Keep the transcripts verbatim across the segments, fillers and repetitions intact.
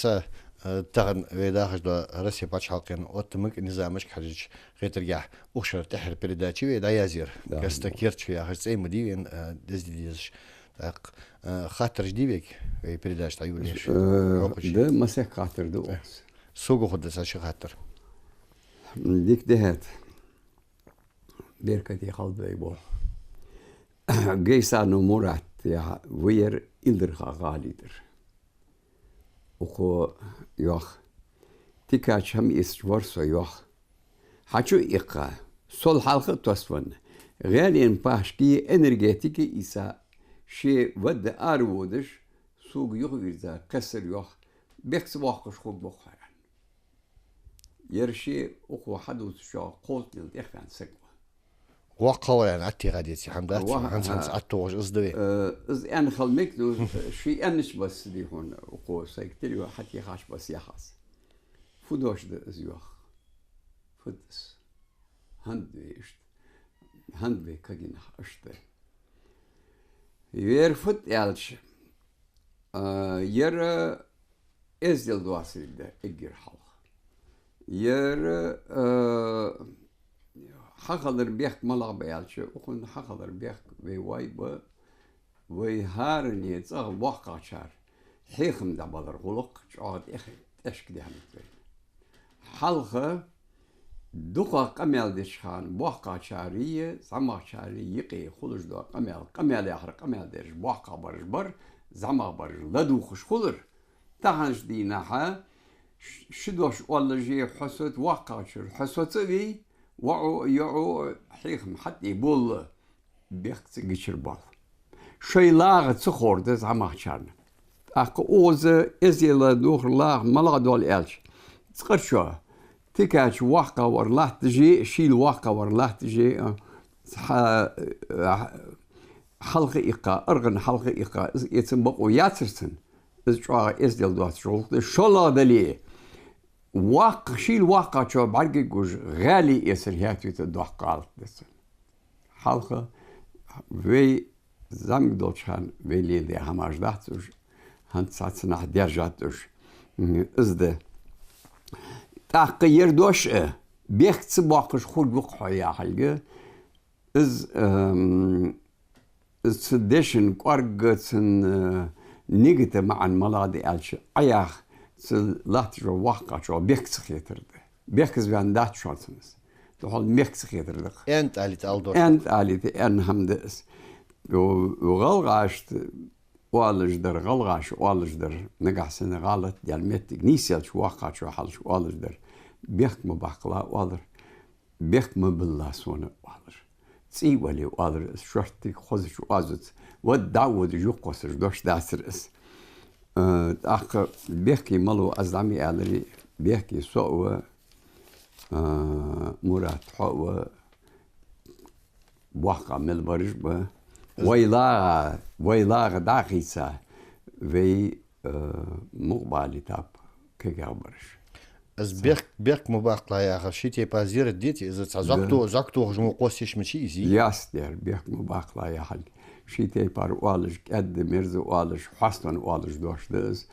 Са, э, тахан вай дахаш дола Россе паччахьалкхен оттамага низамашка хьежача, хетаргахьа, укх шера тӀеххьара передаче вай дӀаязъяьр. Да, Каста да. Керча яхаш цӀи ма дий вайна, э, деза дезаш. ТӀаккха, э, хаттараш дий вайга, вай передача дӀайолаеш? Э, Хьокхаш. Да, масех хаттар да Э, укхаза. Сога хургда са ши хаттар. Дика да хӀаьта. Беркате хилда вай болх. Гайсанов Мурад яха вар Илдарха гӀалий дар. Укхо йоах: «Тикача хӀама эцаш вар со», — йоах. «Хьачу а иккха, сол хьалха а тосвенна, гӀаьлен пашки энергетика ийца, ше вадда ара водаш, сога юхавийрза кхессар», — йоах. «Бехк ца боаккхаш хургва-кх хьо», — аьнна. Ер ше укхо хьадувцачоа кховзткъеи тӀехваьнна саг ва. Воккха вар аьнна аттега деций хӀама дац, Ва-, хӀанз-хӀанз ха. Аттугаш из да вай. Э, из аьнна хила мег, ну, ший аьннача бесса дий хьона, укхо сайга тилла йоах, хьатехача бесса яхац. Фу дош да из йоах? Фу да из? ХӀана да вай иштта? ХӀана да вай кагий нах иштта? Ер фу да аьлча, а, ер эздел доацилга да эггара хьалха. Ер, а, хьахилар бехк малагӀа ба аьлча, укхун хьахилар бехк вай вай ба, вай хӀаране цӀагӀа воккхагӀчар хьехам дӀабалар гӀулакх чӀоагӀа тӀех-, тӀехьашка дехьа ма вайна. Хьалха дукхагӀа къамаьл деча хана боккхагӀчарий, зӀамагӀчарий юкъе хулаш дола къамаьл, къамаьл яхар къамаьл дераш боккхагӀбараш бар, зӀамагӀбараш ладувгӀаш хулар. Таханарча дийнахьа ш-, ши дош оалаш а хьо соц, воккхагӀчар хьо соц а вий, воӀо а, йоӀо а хьехам хьатӀаболла, бехк ца гичар бал. Шоай лагӀа ца ховр да зӀамагӀчарна. ТӀаккха укхаза эздел дохар лагӀа малагӀа дола аьлча, цкъарчоа тикача воккхагӀвар латташ а, шийла воккхагӀвар латташ а, хьа-, хьалха иккха, аргӀан хьалха иккха, из эца бокъо яцар цунна, из чӀоагӀа эздел доацаш гӀулакх да, шоллагӀа дале, воккха-, шийла воккхагӀчоа бӀаргагуш, гӀаьле эцар хӀаьта вита доккха гӀалат да цунна. Хьалха вай зӀамига долча хана вай леладаь хӀамаш дац уж, хӀанз цхьацца наха даьржад уж. М, из да. ТӀаккха ер дош а, бехк ца боаккхаш хургва-кх хьо яхилга, из, эм, из цу дешан кӀоарга, цун, э, нигата маӀан малагӀа да аьлча, Ӏа яха цу латтачоа воккхагӀчоа бехк ца хетар да. Бехказа ваьнна дац шоана цунна из. Духьал бехк ца хетар да-кх. Энталита ала дош. Энталита аьнна хӀама да из. Ю-, ю гӀалгӀашта оалаш дар, гӀалгӀаша оалаш дар, нагахьа санна гӀалат даьнна моттиг, нийсъелча воккхагӀчоа хьалаш оалаш дар. Бехк ма баккхалахь оалар, бехк ма биллалахь сона оалар. ЦӀий вале оалар, из шорттига хозача оазаца, вадда дӀа а водаш, юхакхоссаш дош дацар из. Э, тӀаккха бехке мала ва, аз зӀамига аьлар, бехке со а ва, э, Мурад, хьо а ва, боккхагӀа мел бараш ба. Из Вай лагӀа, вай лагӀа дӀа а хийца, вай, э, мукъабале тап кагий бараш. Из бехк, бехк ма баккхалахь яхар ший тайпара зерат деций, из цхьа Да. зӀок то-, зӀок тохаш мо кхоссаш ма яций из? Яц дер, бехк ма баккхалахь яхар. Ший тайпара оалаш, кӀаьда, мерза оалаш, хьаставенна оалаш дош да из.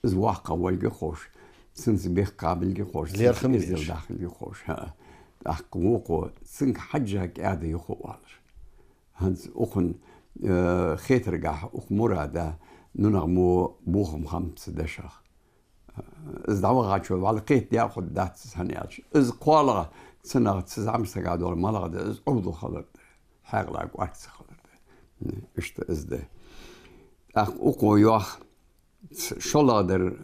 Из воккхагӀа волга ховш, цунца бехк кхабилга ховш, цунца ЛерхӀам эздел беш. дахилга ховш. ХӀаа. ТӀаккха вокхо, цунга хьежжа кӀаьда юха оалар. ХӀанз укхун, э, хетаргахьа, укх Мурада нунагӀа мо бохам хам ца дешах. Из дӀавахача вала кхетадаь хургдац из, хӀана аьлча из кхоалагӀа, цунах цу зӀамсага дола малагӀа да, из Ӏовдал хилар да, хьаькъала кӀоарга ца хилар да. Иштта из да. ТӀаккха укхо йоах, ц-, шоллагӀдар,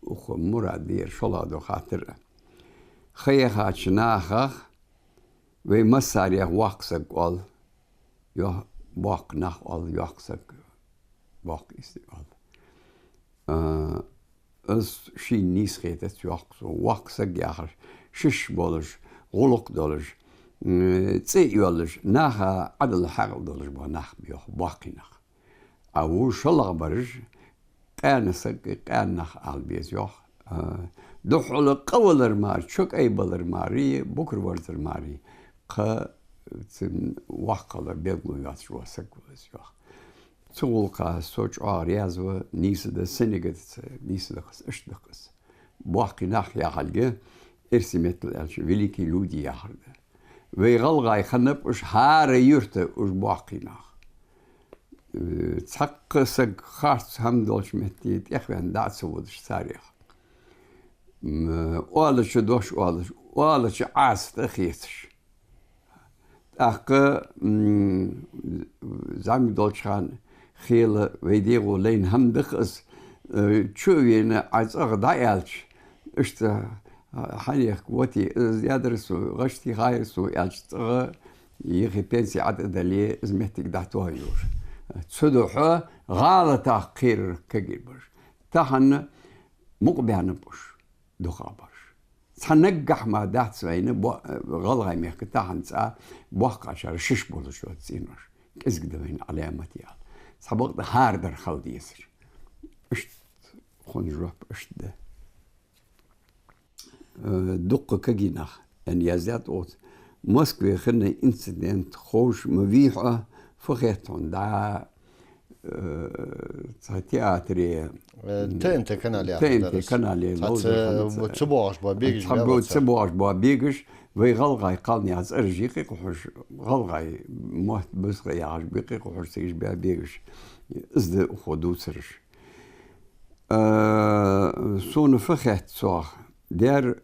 укх Мурада ер шоллагӀдола хаттар. Ха яхача нахах вай массарех воккха саг оал, йоах, боккха нах оал, йоккха саг, боккха из оал. А, из шийна нийса хетац, йоах цо. Воккха саг яхар шиш болаш, гӀулакх долаш, м, цӀи а йолаш, наха Ӏадал хьаькъал долаш бола нах ба, йоах, боккхий нах. А ву шоллагӀбараш, къаьна саг, къаьна нах ала беза, йоах. А, духхьал къавалар мара, чо кӀайбалар мара, букарварзар мара, кхы цун воккхагӀвар белгало йоацаш вола саг ва из, йоах. Цу гӀулакха со чӀоагӀа раьза ва, нийса да, сенна да ца, нийса да-кх из, иштта да-кх из. Боккхий нах яхилга, эрсий меттала аьлча, великие люди яхар да. Вай гӀалгӀай хиннаб уж, хӀара юрта уж боккхий нах. Э, цхьаккха саг харц хӀама долча метте тӀехваьнна дӀа ца водаш царех. М, оалача дош оалаш, оалача Ӏаса тӀа хецаш. ТӀаккха, м, зӀамига долча хана хила вай дегӀо лайна хӀама да-кх из, э, чу а вена, Ӏа цӀагӀа дӀааьлча, иштта, а, хьанехк воти, из ядар со, гӀашти хайр со, аьлча цӀагӀа, йихи пенси Ӏа тӀа дале, из моттиг дӀатоха йора. Цудухьа гӀалатах кхерар кагий бараш. Тахан мукъабаьннаб уж, дукхагӀбараш. Цхьа наггахьа мара дац вайна бо-, гӀалгӀай мехка тахан цхьа боккхагӀчар шиш болаш йола цӀенош. КӀезига да вайна Ӏаламат яла. Цхьабакъда хӀара дар хила дезар. Иштта хун жоп иштта да. Э, дукха кагий нах, аьнна яздаьд оцу. Москве хинна инцидент ховш ма вий хьо, фу хет хьона дӀа, э, цхьа театре, Э, Т Н Т канале яхаш Т Н Т дар из. Канале Цхьацца ловзар хинна ца-, цу богӀаш ба бегаш цхьа баьбац бо-, цар. Цу богӀаш ба бегаш, вай гӀалгӀай кхалнех цӀераш йийкъе кхухьаш, гӀалгӀай мотт бусха яхаш бийкъе кхухьаш, цига баь бегаш. Из да укхо дувцараш. Э, сона фу хет цох, дер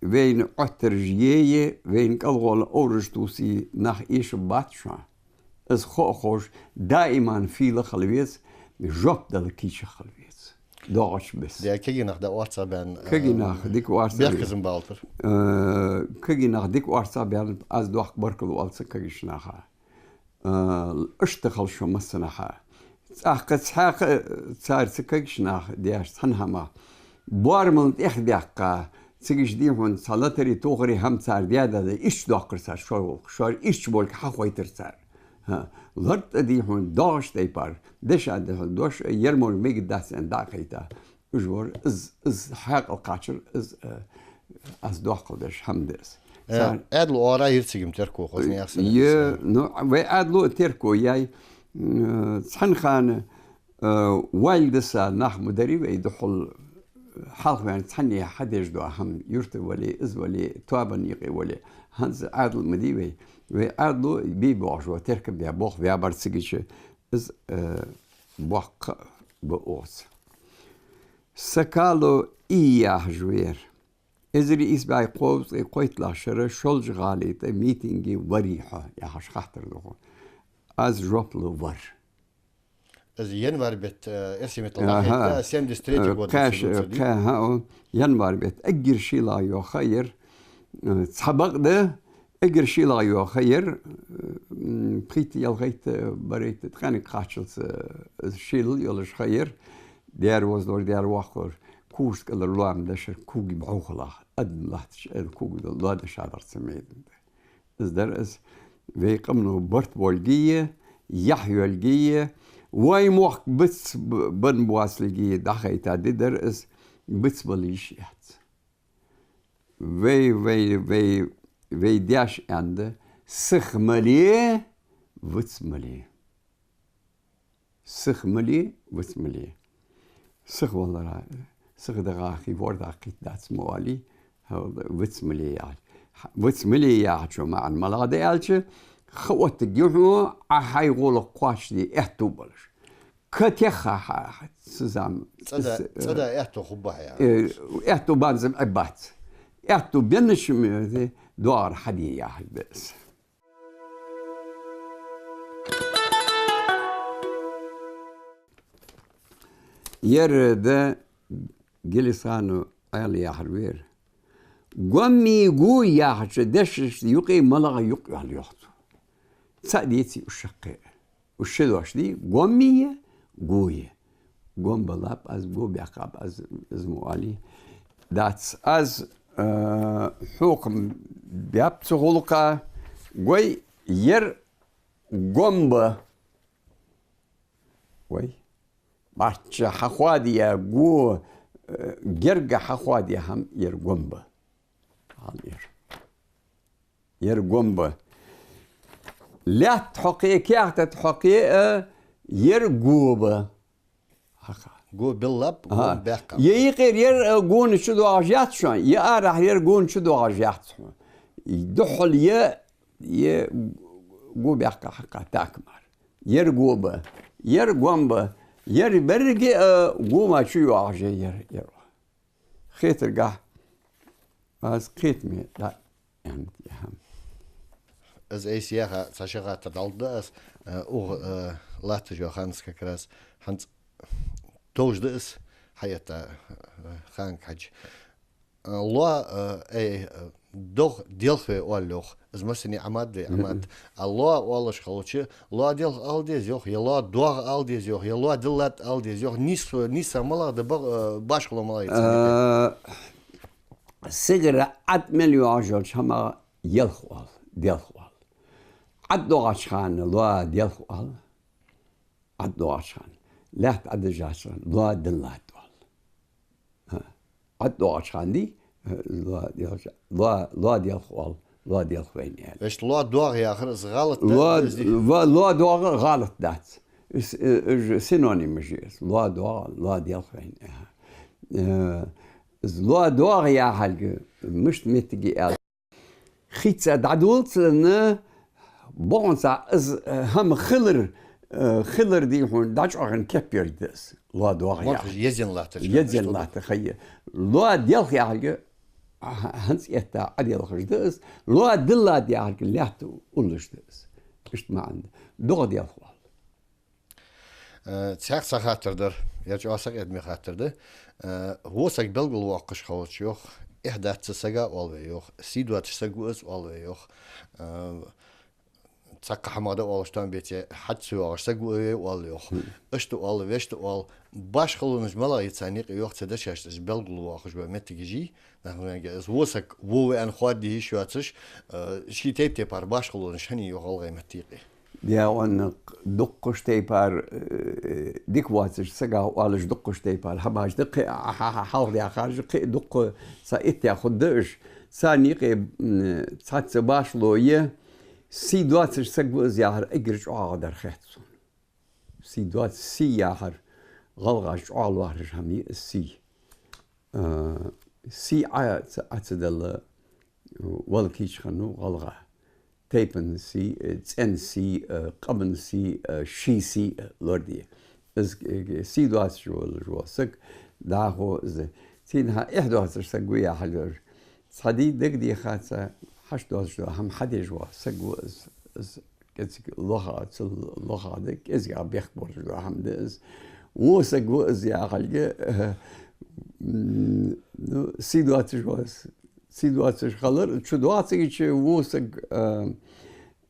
вайна Ӏоттараш ейе, вайна кӀалгӀолла овраш тувсий нах эшабац шоана. Из хо а ховш, даиман фийла хила веза, жоп дала кийча хила веза. ДоагӀача беса. Дер кагий нах да орцагӀбаьнна, Кагий э, нах дика орцагӀ бехказам балтар. Э, кагий нах дика орцагӀбаьннаб, аз доккха баркал оал цу кагийча наха. А, иштта хила шо массанахьа. ТӀаккха цхьаькха, цар цу кагийча наха деш цхьан хӀамах. Боармална тӀехдаьккха, цига иштта дий хьона цхьа латари, тохари хӀама цар даьдале, иштта доаккхар цар шоай гӀулакх, шоаш иштта болга хьахойтар цар. ХӀа, лартӀа дий хьона доагӀача тайпара, дешаш дий хьона дош, ер мо мегаргдац аьнна дӀа а кхайта. Уж вар из, из хьаькъал кхачар, из, э, аз доккхал деш хӀама да из. Э, Цар- Ӏаьдало оагӀора йир цига-м терко, хоза яхаш санна Е, из. Ну, вай Ӏаьдало а терко яьй, м, цхьан хана, э, валдаса нах ма дарий вай духьал хьалхаваьнна цхьанне хьадеш дола хӀама, юрта вале, из вале, тоабан юкъе вале, хӀанз Ӏаьдал ма дий вай. Вай Ӏаьдало бий боагӀаш ва, терко баь, бох ваьбар цигача, из, э, боккха ба оцу. Сакало И яхаш вар. Эзар ийс бӀаь кховзткъеи кхойтталагӀча шера Шолжа-ГӀалий тӀа митинге варий хьо, яхаш хаттар да хьона. Аз жоп лу: вар. Из январь бетта, э, эрсий меттала Аха. хетта, семьдесят третий Э, год кхаь ш-, дувцар дий? кхаь, хӀа, о, январь бетта. Эггара шийлагӀа йола ха яр, э, цхьабакъда, эггара шийлагӀа йола ха яр, м, пхийтта, ялхайтта, барайтта ткъаьнга кхаччалца, э, шийла йолаш ха яр, дера возалора, дера воаккхалора, кувшт кӀалара лоам дешар, куги бӀухалахь, адам латташ, э, куги лоа дешадар цу майдан тӀа. Из дар из, вай къамано барт болга е, яхь йолга е, вай мохк бицб-, бан боацалга е дӀахайта ди дар из, бицбала йиш яц. Вай, вай, вай, вай даьша аьннад: сиха ма ле, виц ма ле. Сиха ма ле, виц ма ле. Сиха валара, сиха дагӀа хий ворда кхийтта дац ма оалий, хьал виц ма ле яхача. Виц ма ле яхача маӀан малагӀа да аьлча, ха оттаргья хьона, Ӏа хьай гӀулакх кхоачашде аьттув болаш. Ка техха хьа, хьа, ца зам-, ЦӀа да, ц-, цӀа да аьттув хургба хьа яхар. Э, аьттув банзам Ӏе бац. Аьттув беннача м-, доагӀар хьаде яхаш да из. Ер да Гелисханов Ӏаьла яхар вар. Гомми гу яхача дешашта юкъе малагӀа юкъ йоал йоах цо. ЦаӀ деций уж шаккхе? Уж ши дош дий, гомми е, гу е. Гом балаб аз, гу баьккхаб аз, из мо али. Дац аз, э, хьокхам баьб цу гӀулакха, гой, ер гом ба. Вай. Бачча хьахоадаяь гу, э, герга хьахоадаяь хӀама ер гом ба. Хьал ер. Ер гом ба. Лаьтта хьокхе, каьхата хьокхе а, Ер го ба. Хьакха. Го биллаб, го Ага. баьккхаб. Е юкъера ер, э, гона чу доагӀаш яц шоана, е арахьара ер гона чу доагӀаш яц хьона. Духхьал е, е го баьккха хьакха так мара. Ер го ба, ер гом ба, ер беррига, э, гома чу йоагӀаш я ер, ер. Хетаргахьа, аз кхетаме да. Из айса яха цхьа ши хаттар дӀалургда аз, э, укх, э, латтача ханас как раз хӀанз товш да из, хьаэтта, э, Ханг-Хьажа. Э, лоа, э, э, догӀа делхаве оал йоах. Из массане Ӏомад вай, Ӏомад. А лоа оалаш хилча, лоа делха ала деза йоах, е лоа доагӀа ала деза йоах, е лоа диллад ала деза йоах. Нийса, нийса малагӀа да, ба-, э, башхало малагӀа я царна? Э, сигара Ӏад мел йоагӀаш йолча хӀамах елха оал, делха оал. Ӏад доагӀача хана лоа делха оал. Ӏад доагӀача хана. Лаьтта Ӏаддижача хана лоа диллад оал. ХӀа. Ӏад доагӀача хана дий, лоа делха, лоа, лоа делха оал, лоа делха вайна аьле. Вешта лоа доагӀа яхар из гӀалат да, Лоа, из ди- лоа, лоа доагӀа гӀалат дац. Из, э, уж синонимаш я из. Лоа доагӀа, лоа делха вайна. Э, из лоа доагӀа яхилга, мишта моттиге аьлча, хица дӀадолалца, бокъонца из, э, хӀама хилар, э, хилар дий хьона, дӀачӀоагӀа кеп яр да из. Лоа доагӀа яхар. Езен латтар. Езен латтар, хайя. Лоа делха яхилга, а, хӀанз этта Ӏаделхаш да из. Лоа диллад яхилга, лаьтта уллаш да из. Иштта маӀан да. ДогӀа делха оал. Э, цхьаькха цхьа хаттар дар, ер чӀоагӀа сакъердаме хаттар да. Э, во саг белгалвоаккхаш хилча йоах, эхь доацача сага оал вай йоах, сий доацаш саг ва из оал вай йоах. Э, цхьаккха хӀама да оалаш там беце, хьаж ца йоагӀаш саг ва вай оал йоах. Иштта оал, вешта оал. Башхалонаш малагӀа я царна юкъе йоах, цу дешашца уж белгалвоаккхаш ба моттигаш йий, нах мега, из во саг во ва аьнна хоадде йиш йоацаш, э, ший тайп-тайпара башхалонаш хӀана я йоах гӀалгӀай метта юкъе. Даьгӏанна дуккхача тайпара, э, дика воацача сага оалаш дуккхача тайпара хӀамаш да, кхы а хьа-, хьа-, хьалха даьхараш, кхы а дуккха цхьа итт яхуд да уж. Царна юкъе, м, цхьацца башхало я, сий доацаш саг ва из яхар эггара чӀоагӀагӀа дар хет сона. Сий доаца, сий яхар гӀалгӀаша чӀоагӀа лоархӀаш хӀама я из сий. Э, сий Ӏа ца, Ӏа ца далла, вала кийча хиннав гӀалгӀа. Тайпан сий, э, цӀен сий, э, къаман сий, э, ший сий, э, лораде. Из, э, сий доацаш волаш вола саг, дӀахо из. Цунах эхь доацаш саг ва яхилга. Цхьа ди дагадехац, хьашт доацаш дола хӀама хьадеш вола саг ва из, из кӀезига лоха, цул лоха да, кӀезига бехк болаш дола хӀама да из. Во саг ва из яхилга, э, м, ну, сий доацаш ва из. Сий доацаш хилар, чу доацагӀча во саг, э,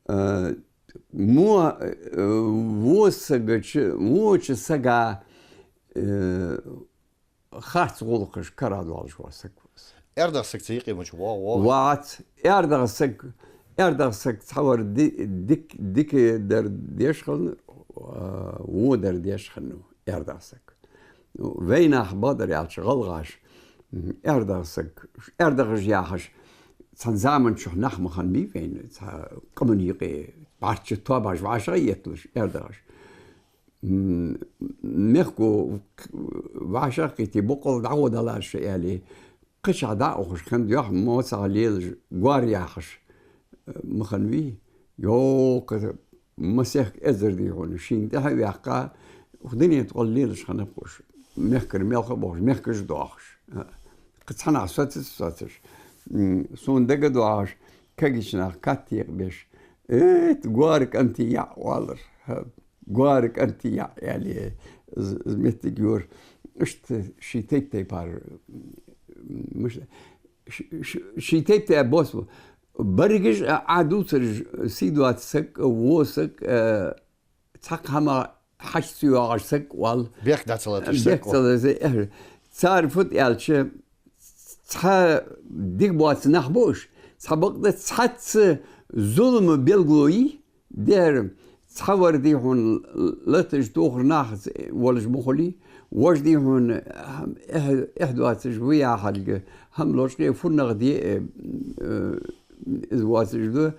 э, мо, э, во сагача, воча сага, э, харц гӀулакхаш кара долаш вола саг ва из. АрдагӀа саг цу юкъе мича воагӀа, воагӀа? ВаьгӀац. АрдагӀа саг, аьрдагӀа саг цхьавар ди-, дик-, дикадар деш хиннав, а, водар деш хиннав аьрдагӀа саг. Ну, вайнах бакъдар аьлча гӀалгӀаша, м, аьрдагӀа саг, аьрдагӀаш яхаш, цхьан заман чухь нах ма хиннабий вайна, цхьа къаман юкъе бӀарчча тоабаш вӀашагӀ а етталуш, аьрдагӀаш. М, мехко вӀашагӀкхийтте, боккъал дӀагӀо далар ше аьле, кхычахьа дӀа а ухаш хиннад, йоах, моцагӀа лелаш, гоар яхаш, э, ма хиннавий? Йоккха масех эзар дий хьона, шийна тӀехьа а ваьккха, укх дунен тӀа гӀолла лелаш хиннаб уж. Мехкара мелха а бохаш, мехкаш а доахаш. Э, кхы цхьаннахьа соцац, соцаш. М, сона дагадоагӀаш, кагийча наха кат текъабеш, э, гоара кӀантий яӀ оалар. Хьа, гоара кӀантий яӀ аьле, из, из моттиг йора. Иштта ший тайп-тайпара, м, муш-, ш-, ш-, ший тайп-тайпара бос ба. Берригаш а, Ӏа дувцараш, сий доаца саг, во саг, э, цхьаккха хӀама хьаж ца йоагӀаш саг оал. Бехк дӀа ца латташ саг оал. Бехк ца латташ, э, цар фуд аьлча, цхьа дика боаца нах ба уж, цхьабакъда цхьацца зулама белгало йий, дера, цхьавар дий хьона латаш тохар нахаца волаш ма хулий, вож дий хьона эхь-, эхь доацаш ва яхилга, хӀама лочкъе фуннагӀа де, э, э, из воацаш да,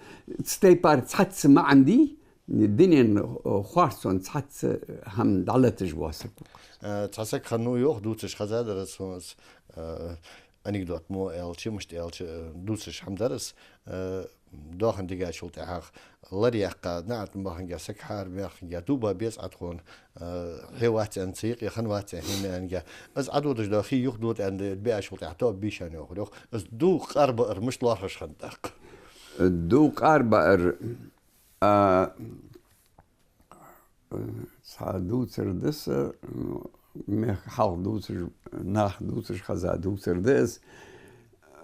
цу тайпара цхьацца маӀан дий, Дунен, э, харцонца цхьацца хӀама дӀалаташ вола саг ва. Э, цхьа саг хиннав йоах, дувцаш хезадар аз, э, анекдот мо аьлча, мишта аьлча, э, дувцаш хӀама дар аз, э, доахан дигачул тӀехьагӀа лар яьккха, наӀарга баханга саг хьаара мехканга: «Дув ба беза Ӏа тхона, э, хье вац аьнна ца юкъе, хинна вац аьнна хье ма аьннга». Аз Ӏадодаш дола хий юхадода аьнна биачул тӀехьагӀа тоба бийшан йоахар йоах. Аз дув къарбаар мишта лоархӀаш хиннад тӀаккха? Дув къарбаар, а, цхьа дувцар да са, мехка хьалха дувцаш, нах дувцаш хеза дувцар да из.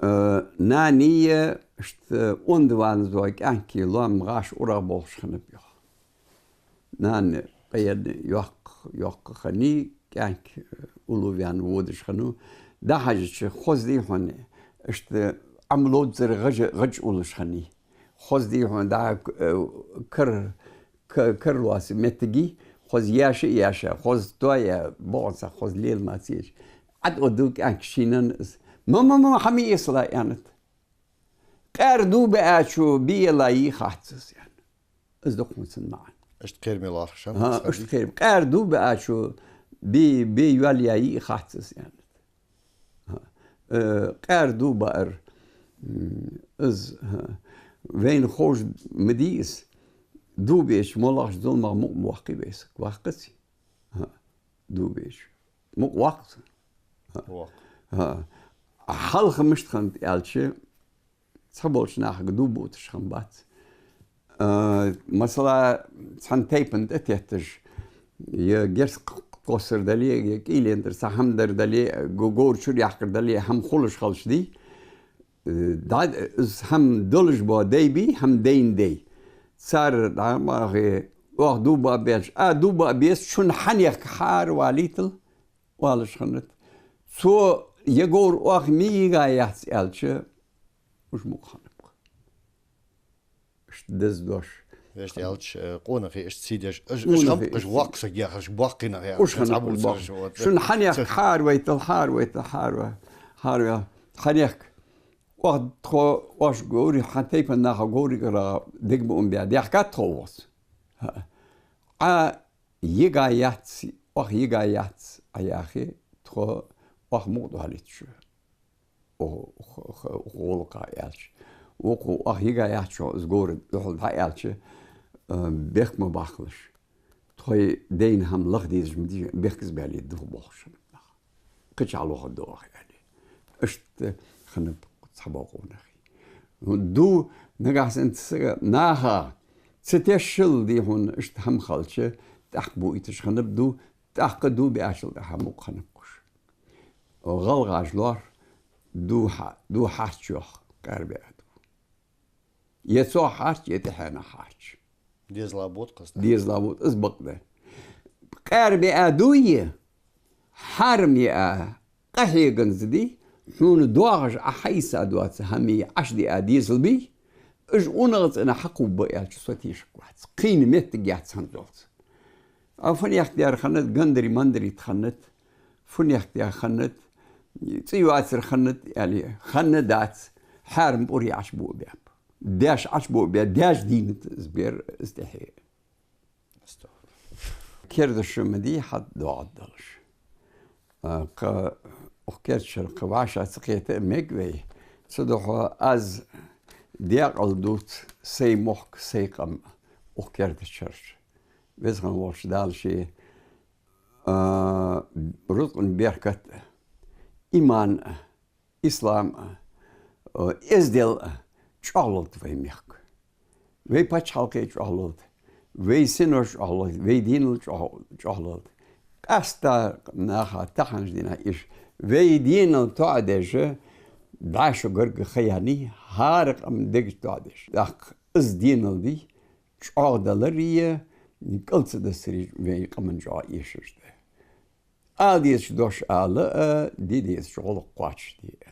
Э, нанеи иштта онда ванза кӀаьнкеи лоам гӀаш урагӀа болхаш хиннаб йоах. Нана къаенна йоккха, йоккха хиннай, кӀаьнк уллув ваьнна водаш хиннав. ДӀахьежача, хоза дий хьона, иштта Ӏомалудзар гӀаж-, гӀаж уллаш хиннай. Хоза дий хьона, дӀа, э, кар-, ка-, карлоаца моттиг я, хоза яьша а яьша, хоза тоаяь, бокъонца хоза лела ма ца еш. Ӏад а дув кӀаьнк шийнан из. «Ма, ма, ма, хьа ма эцалахь», — аьннад. «Къаьра дув биачо бе йоалае хац из», — аьнна. Из да-кх хьона цун маӀан. Иштта кхераме лоархӀаш хиннаб. ХӀа, иштта кхераме. «Къаьра дув биачо бе, бе йоалае хац из», — аьннад. ХӀа. Э, къаьра дув баар, м, из, хӀа, вайна ховш ма дий из. Дув беча моллагӀча зуламах мукъа ма ваккхий вай саг, ваккхаций? ХӀа. Дув беча мукъа ваккх цо? ХӀа. Ваккх. ХӀа. Хьалха мишта хиннад аьлча, цхьаболча нахага дув буъташ хиннабац. А, масала, цхьан тайпан тӀатетташ, е герз кхоссар дале, е кӀийлен тӀара цхьа хӀама дар дале, го-, говра чура яхкар дале, хӀама хулаш хилча дий, э, дӀа, из хӀама долаш бола дай бий, хӀама дайна дай. Цар дӀа ма ахе, оаха дув баа беза, а, дув баа беза, шун хьанехк хьааравалийтал, оалаш хиннад. Цо е говр оаха ма йигаяц аьлча, уж мукъа хиннаб-кх. Иштта деза дош. Вешта аьлча, э, къонахий иштта сий деш, уж, уж къонахий хиннаб-кх уж иштта воккха саг яхаш, боккхий нах яхаш, уж хиннаб-кх уж боккхий. Вот. Шун хьанехк хьааравайтал, хьааравайтал, хьаарва-, хьаарва-, хьанехк. Оаха тхо, оаш говри, хьан тайпан наха говригара дег ма умбе, дехкад тхо вос. ХӀа. Ӏа йигаяц, оаха йигаяц Ӏа яхе, тхо оаха мукъа доалийт шу. Укх, укх, укх, укх гӀулакха аьлча. Укх оаха йигаяц шо из говр духьал дӀа аьлча, э, бехк ма баккхалаш. Тхоай дайна хӀама лаха дезаш ма дий, бехказбаьле духьа болхаш хиннаб нах. Кхычахьа лохаргда оаха аьле. Иштта хиннаб цхьабола къонахий. Дув нагахьа санна цу наха ца тешшал дий хьона иштта хӀама хилча, тӀаккха буъийташ хиннаб дув, тӀаккха дув биачул тӀехьагӀа мукъа хиннаб-кх уж. ГӀалгӀаша лоархӀ, дув хьа-, дув хьарч йоах, къаьра биа дув. Е цох хьарч, е тӀехьенах хьарч. Дезала бут кхаста. Дезала бут, из бакъда. Къаьра биа дув е, хьарам яа къахьеганза дий, хьона доагӀаш Ӏа хьаийца доаца хӀамеи Ӏаш диа дезал бий, уж унахцӀена хьакхувргба аьлча, со тешаргвац. Кхийна моттиг яц хӀанзалца. А фуннахьа дер хиннад, гандари-мандари тӀа хиннад, фуннахьа дер хиннад, цӀи йоацар хиннад, аьле, хинна дац, хьарам пӀури Ӏочубуабаьб. Даьша Ӏочубуабаь, даьша дийнад из бер, из тӀехье. Керда шу ма дий хьадоагӀаргдолаш. А, кхы укх керда шера кхы вӀашагӀкхета а мег вай. Цудухьа аз декъала дувц сай мохк, сай къам укх керда шераш. Веза хинна волча Дала ший, а, рузкъан беркат а, иман а, ислам а, а, эздел а чӀоагӀлолда вай мехка. Вай паччахьалкхе чӀоагӀлолда, вай синош чӀоагӀлолда, вай денал чӀоагӀ-, чӀоагӀлолда. Къаьстта наха таханарча дийнахьа иштта вай денал тоӀадеш, бӀаь шу гаргга ха яьннай, хӀара къам дег тоӀадеш. ТӀаккха из денал дий, чӀоагӀдалари, кӀалцадасари вай къаман чӀоагӀа эшаш да. Ала дезача дош ала а, де дезача гӀулакх кхоачашде а.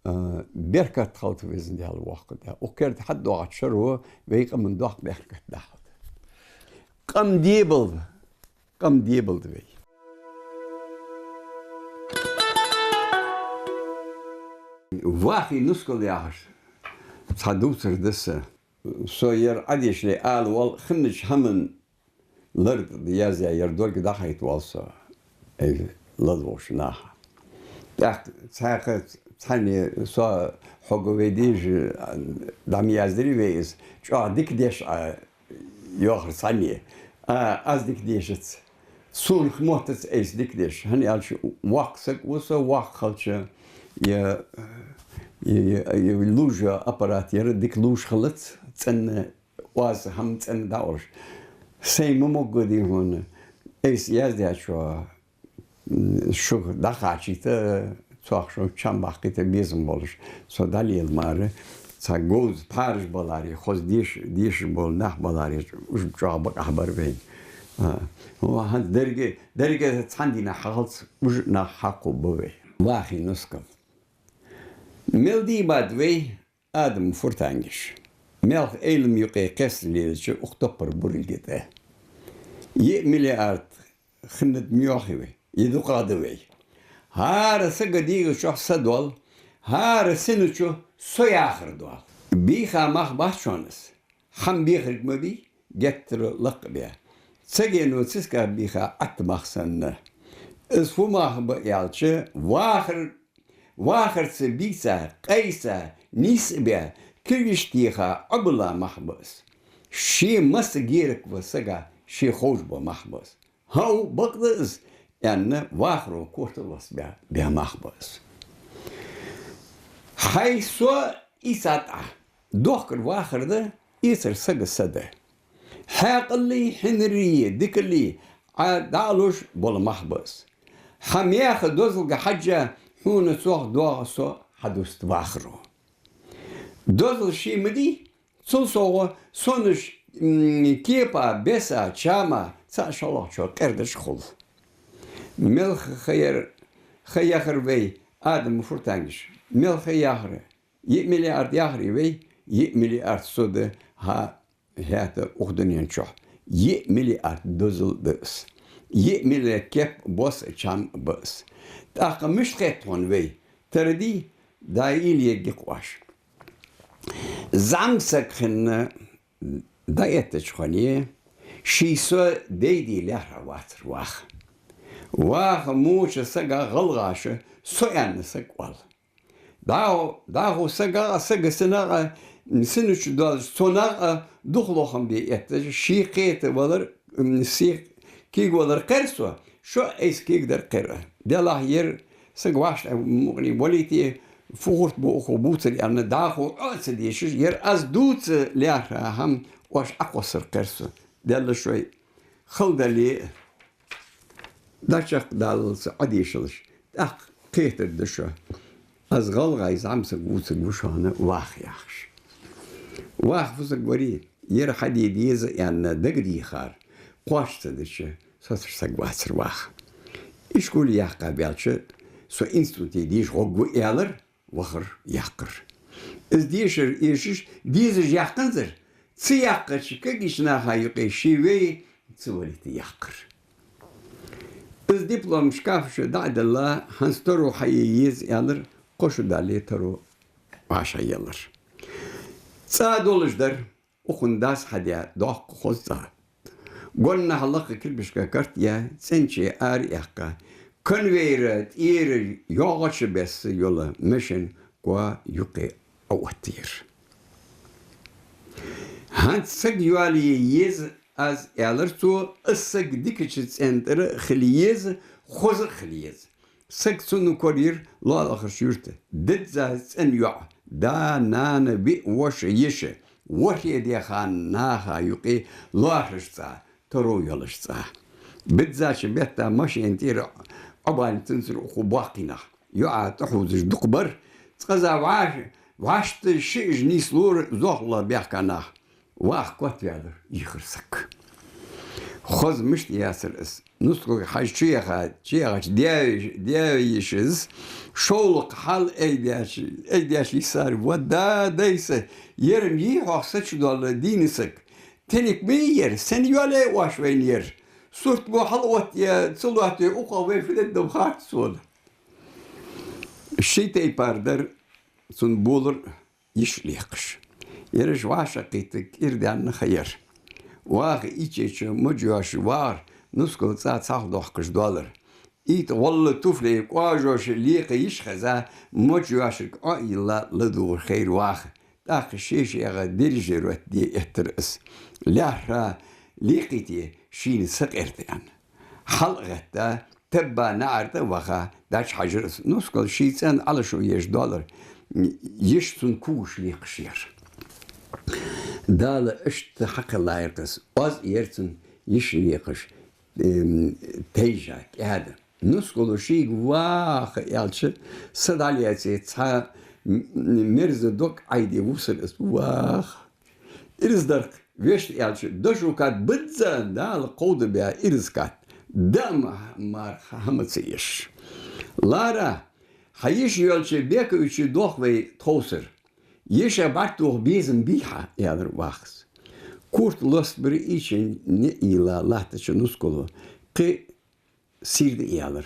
А, беркат хилда, Везан Даьла, воккха Даьла. Укх керда хьадоагӀача шера вай къаман доккха беркат дахалда. Къам дебалда, къам дебалда вай. «Вахий нускал» яхаш цхьа дувцар да са. Со ер Ӏодешале ала воал, хиннача хӀаман лар тӀа яздаь ер дог дӀахайта воал со, ай, ладувгӀача наха. ТӀаккха цхьаькха цхьанне со хьога вай дийша дӀа ма яздирий вай из, чӀоагӀа дика деш Ӏа йоахар цхьанне. А, аз дика дешац. Сона хӀама моттац айса дика деш. ХӀана аьлча, воккха саг ва со, воккха хилча, е, е, е, е лувжа аппарат яр дика лувш хилац, цӀена оаз хӀама цӀена дӀаолаш. Сай ма могга дий хьона, айса яздаьчоа, м, шуга дӀакхачийта, цох шо чам баккхийта безам болаш. Со дӀалела мара, цхьа говза пхьараш баларе, хоза деш-, дешаш бола нах баларе, уж чӀоагӀа бакъахьа бар вайна. А, ва хӀанз деррига, деррига цхьан дийнахьа хьахилац, уж нах хьакхо ба вай. Вахий нускал. Мел дийбад вай Адама фуртангаш. Мелха Ӏилма юкъе кхесталелача укх топпара бурилга тӀа. Йиъ миллиард хиннад ма йоахий вай, е дукхагӀа да вай. ХӀара сага дегӀа чу са доал, хӀара сина чу со яхар доал. Бийха мах бац шоана из. ХӀама бехарг ма бий, геттара лакха бе. Цагено цисках бийха Ӏатта мах санна. Из фу мах ба аьлча, вахар, вахарца бийца, къайса, нийсса бе, кулгаш теха, Ӏобилла мах ба из. Ше масса герак ва сага, ше ховш ба мах ба из. ХӀаъ, бакъда из, аьнна, вахаро корта лоацабе, бе мах ба из. Хьай со ийцад Ӏа. Дохкар вахар да, эцар сага са да. Хьаькъаллий, хьинарий, дикаллий Ӏа дӀа а луш бола мах ба из. Хьа меха дозалга хьежжа, хьона цох доагӀа со хьадуст вахаро. Дозал ше ма дий, цул совгӀа сонаш, м, кепа, беса, чама, цаӀ шоллагӀчоа къердаш хул. Мел ха яр, ха яхар вай Адама фуртангаш. Мел ха яхар. Йиъ миллиард яхарий вай, йиъ миллиард со да хӀа-, хӀаьта укх дунен чу. Йиъ миллиард дозал да из. Йиъ миллиард кеп, бос, чам ба из. ТӀаккха мишта хет хьона вай? Тара дий, дӀаийла ергья-кх оаш. ЗӀамига саг хинна дӀаэттача хана, ший со дайде лаьрхӀа вацар ваха. Ваха моча сага гӀалгӀаша со аьнна саг оал. ДӀахо, дӀахо сага а, сага сина а, сина чу доаллача цунах а духлохам бе эттача, ше кхетавалар, м, ше кегавалар кхер со, шо айса кегадар кхер. Делахь ер саг вӀаштӀехьа мукъане валийте, фу гӀулакх бу укхо бувцар аьнна, дӀахо Ӏо а ца дешаш, ер аз дувца лаьрхӀа хӀама оаш Ӏокхоссар кхер со. Даьла шоай хала дале а, дӀачакхдаллалца Ӏодешалаш, тӀаккха кхетаргда шо. Аз гӀалгӀай зӀамсаг вувцаргва шоана ваха яхаш. Ваха фусаргварий, ер хьаде деза аьнна дагадехар кхоачаш ца дича, соцаш саг вацар ваха. Ишколе яьккха ваьлча, со институте деша гӀоргва аьлар, вахар, яьккхар. Из дешар эшаш, дезаш яьккханзар, ца яьккхача кагийча наха юкъе ше вай ца валийта яьккхар. Из диплом шкафа чу дӀа а делла, хӀанз таро хьае еза аьлар, кхо шу дале таро вӀашагӀъеллар. ЦӀа долаш дар, укхун дас хьадаь доккха хоза цӀа. Гонахьа лакха кирпишка карт яь, цӀенче ара а яьккха, конвейера тӀера йоагӀача бесса йола машен коа юкъе Ӏооттаяр. ХӀанз саг йоалае еза аз, аьлар цо, из саг дикача цӀен тӀара хила еза, хоза а хила еза. Саг цунна корайир лоалахарча юрта. Дизза цӀена йоӀ, да, нана, виъ воша, йиша, ворхӀе даь хана наха юкъе лоархӀаш цӀа, таро йолаш цӀа. Биззача бетта машена тӀера Ӏобалийна цунцара укхо боккхий нах. ЙоӀа тӀахьувзаш дукха бар, цкъаза вӀаш-, вӀашта шиъаж нийслора зоахалол баьхка нах. Ваха котваьлар йихар саг. Хоза мишта яцар из. Нускалга хьажа чуяха, чуяхача даь-, даь-йишас шовлакха хьал айдеш, айдеш йисар: «Ва да, дай са, ер-м йий хьох са чу доалла дийна саг? Тенника ма йий ер, сенна йоалаяьй оаш вайна ер? Сурт мо хьалъоттаяь, ца лоаттаве, укхо вай фу дергда-м хац сона». Ший тайпара дар цун болар йиша лекхаш. Ераш вӀашагӀкхийттарг кӀира даьнна ха яр. Ваха ийцача мажош вагӀар, нускал цӀа цхьалха дохкаш доаллар. Ийта гӀолла туфле кӀоажоша лекха йиш хеза, мажошка Ӏо а йилла ладувгӀар хайра ваха. ТӀаккха ше-шегӀа дирижировать де эттар из. ЛаьрхӀа лекхийте шийна сакъерта аьнна. ХьалгӀетта, табба наӀарга тӀа ваха, дӀачухьажар из. Нускал ший цӀен Ӏалашо еш доаллар, йиш цун когаш лекхаш яр. Дала иштта хьакхеллаяр-кх из, оаз а яр цун йиш лекхаш, эм, тайжа, кӀаьда. Нускало шийга ваха аьлча, са дӀалаьце цхьа м-, мерза дог Ӏайде вувсар из. Ваха! Ираз дар-кх, вешта аьлча, дошув кад бизза Дала кховдабаь ираз кад. Даа ма-, мара хӀама ца еш. Лара, хьа йиш йолча Бековича дох вай тховсар. Йиша бӀаргтоха безам бий хьа, аьлар вахас. Курт лостабир ийча ниӀ йилла латтача нускало кхы сийрда аьлар.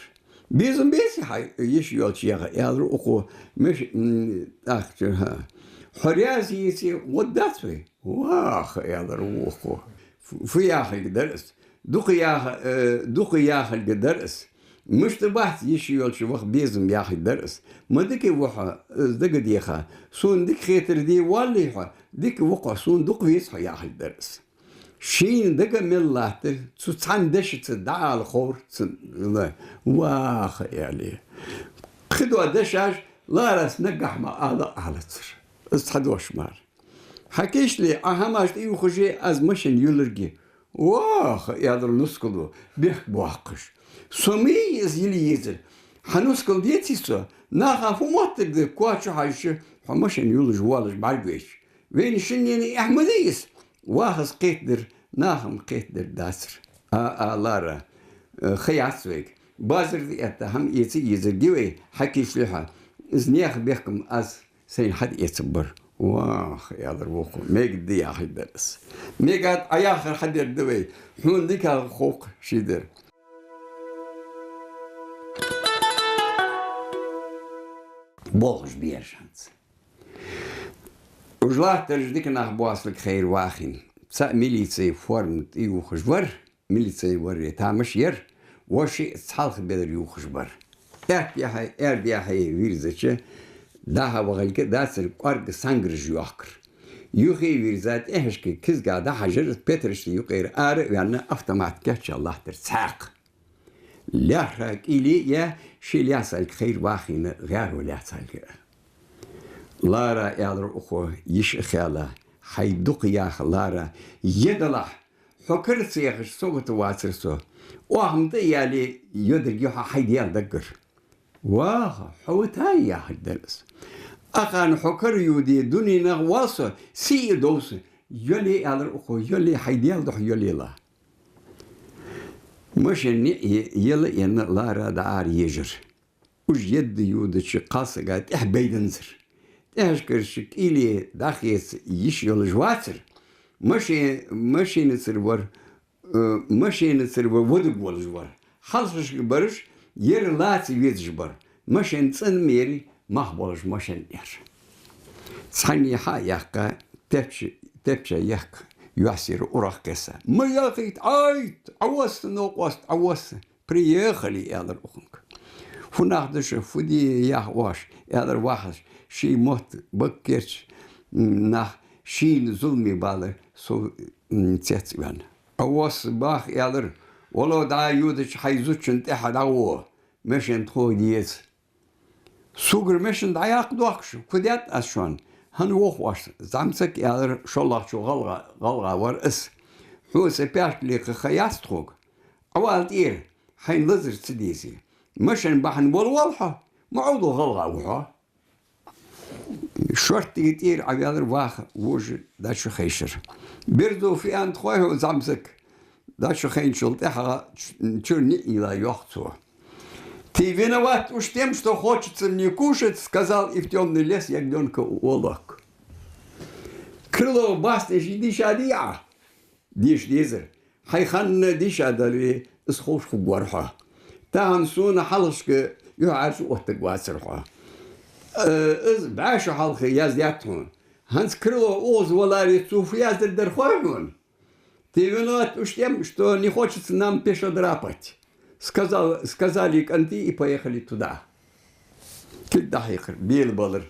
Безам безий хьа йиш йолча, яха, аьлар укхо. Меш-, м, тӀаккха, хьо раьза еце, гӀо дац вай? Ваха, аьлар вокхо. Фу, фу яхилга дар из? Дукха яха-, э, дукха яхилга дар из. Мишта бац йиш йолча ваха безам яхилга дар из. Ма дика ва хьо, из дагадеха. Сона дика хетар де воаллий хьо, дика ва-кх хьо, сона дукха веза хьо яхилга дар из. Шийна дага мел латта, цу цхьан дешаца дӀаала ховр цун, ваха, аьле. Кхыдола дешаш Ларас наггахьа ма ала алацар. Из цхьа дош мара. Хьа кийчле, Ӏа хӀамаш тӀаювхаш я, аз машен юлларгья. Ваха, аьлар нускало, бехк боаккхаш. Со ма йий из йила езар. Хьа нускал деций со? Наха фу моттаргда, коа чухьежача, хьо машен юллаш воаллаш бӀаргавайча? Вайна шиннена эхь ма дий из. Вахас кхетадар, наха-м кхетадар дацар. А, а, Лара, э, ха яц вайга. Базар тӀа этта хӀама эца езаргья вай, хьа кийчле хьо. Из наьха бехк-м аз сайна хьатӀаэцаргбар. Ваха, аьлар вокхо, мегаргда яхилга дар из. Мегад, Ӏа яхар хьадергда вай, хьона дикагӀа хов-кх шийдар. Болхаш ба ераш хӀанз. Уж латтараш дика нах боацалга хайра вахийна. Цаӏ милицей форма тӀаювхаш вар, милицей вар тамаш яр, воши цхьалха бедар ювхаш бар. Аьтта яхьа, аьрда яхьа вийрзача, дӀа-хьа вахалга дацар, кӀоарга сангараш йоахкар. Юхе вийрза тӀехьашка кизга дӀахьажар, петарашта юкъера ара а ваьнна, автомат кийчъяь латтар цхьаькха. ЛаьрххӀа кӀийле а яь, ши лаьцалга хайра вахийна, гӀаьро лаьцалга. Лара, аьлар укхо, йиш а хаьлла, хьай дукха яха, Лара, е далахь, хьо кара ца яхача сагота вацар со. Оаха-м тӀа а яле, йодиргья хьо хьай Даьла даггара. Ваха, хьо ва тае яхилга дар из. Акхарна хьо кара юде, дуненах вал со, сий а дов са. Йоле, аьлар укхо, йоле, хьай Даьла духьа йоле ла. Машен ниӀ е-, ела а енна, Лара дӀаара ежар. Уж едда йодача кхалсага тӀехьа байданзар. ТӀехьашкарча кӀийле дӀахеца йиш йолаш вацар. Машен-, машенацара вар, э, машенацара вар водаш волаш вар. Хьалхашка бараш ер лаца везаш бар. Машен цӀена ма яр, мах болаш машен яр. Цхьанне хьа а яьккха, тепча-, тепча яхка йоассар урагӀ кхесса. Ма яхийта, Ӏайта, Ӏовосса, новкъост, Ӏовосса. Приехали, аьлар укхунга. Фу нах да шо, фу де яха оаш, аьлар вахас, ший мотт бага керча, м, нах шийна зуламе балар со, м, цец а ваьнна. Ӏовосса, баха, аьлар, вало дӀа йодача хьай зудчунна тӀехьа дӀагӀо, машен тхога деза. Сугара машен дӀаяккха доахкаш, фу даьд аз шоана? ХӀана вох оаш? ЗӀамсаг, аьлар, шоллагӀчо гӀалгӀа, гӀалгӀа вар из. Хьо са паьшка лекха ха яц тхога. Ӏовала тӀера, хьайна лазар ца дезе. Машен бахьан вала воал хьо, ма Ӏовдал гӀалгӀа ва хьо. Шорттига тӀера Ӏоваьлар ваха, вожа дӀачухайшар. Берзо фу аьннад хой хьона, зӀамсаг? ДӀачухайначул тӀехьагӀа чу-, чура ниӀ йийла йоах цо. Ты виноват уж тем, что хочется мне кушать, сказал и в тёмный лес ягнёнка уволок. Крылова басни ший дийшадий Ӏа? Деша дезар. Хьай ханна дийшадаларе, из ховш хургвар хьо. Тахан сона хьалхашка юхьӀаьржа оттаргвацар хьо. Э, из бӀаь шу хьалха яздаьд хьона. «ХӀанз крыло укхаза валаре, цо фу яздергдар хой хьона?» «Ты виноват уж тем, что не хочется нам пешедрапать», сказал, сказали кӀанти и поехали туда. Кулг дӀахьийхар, белабалар.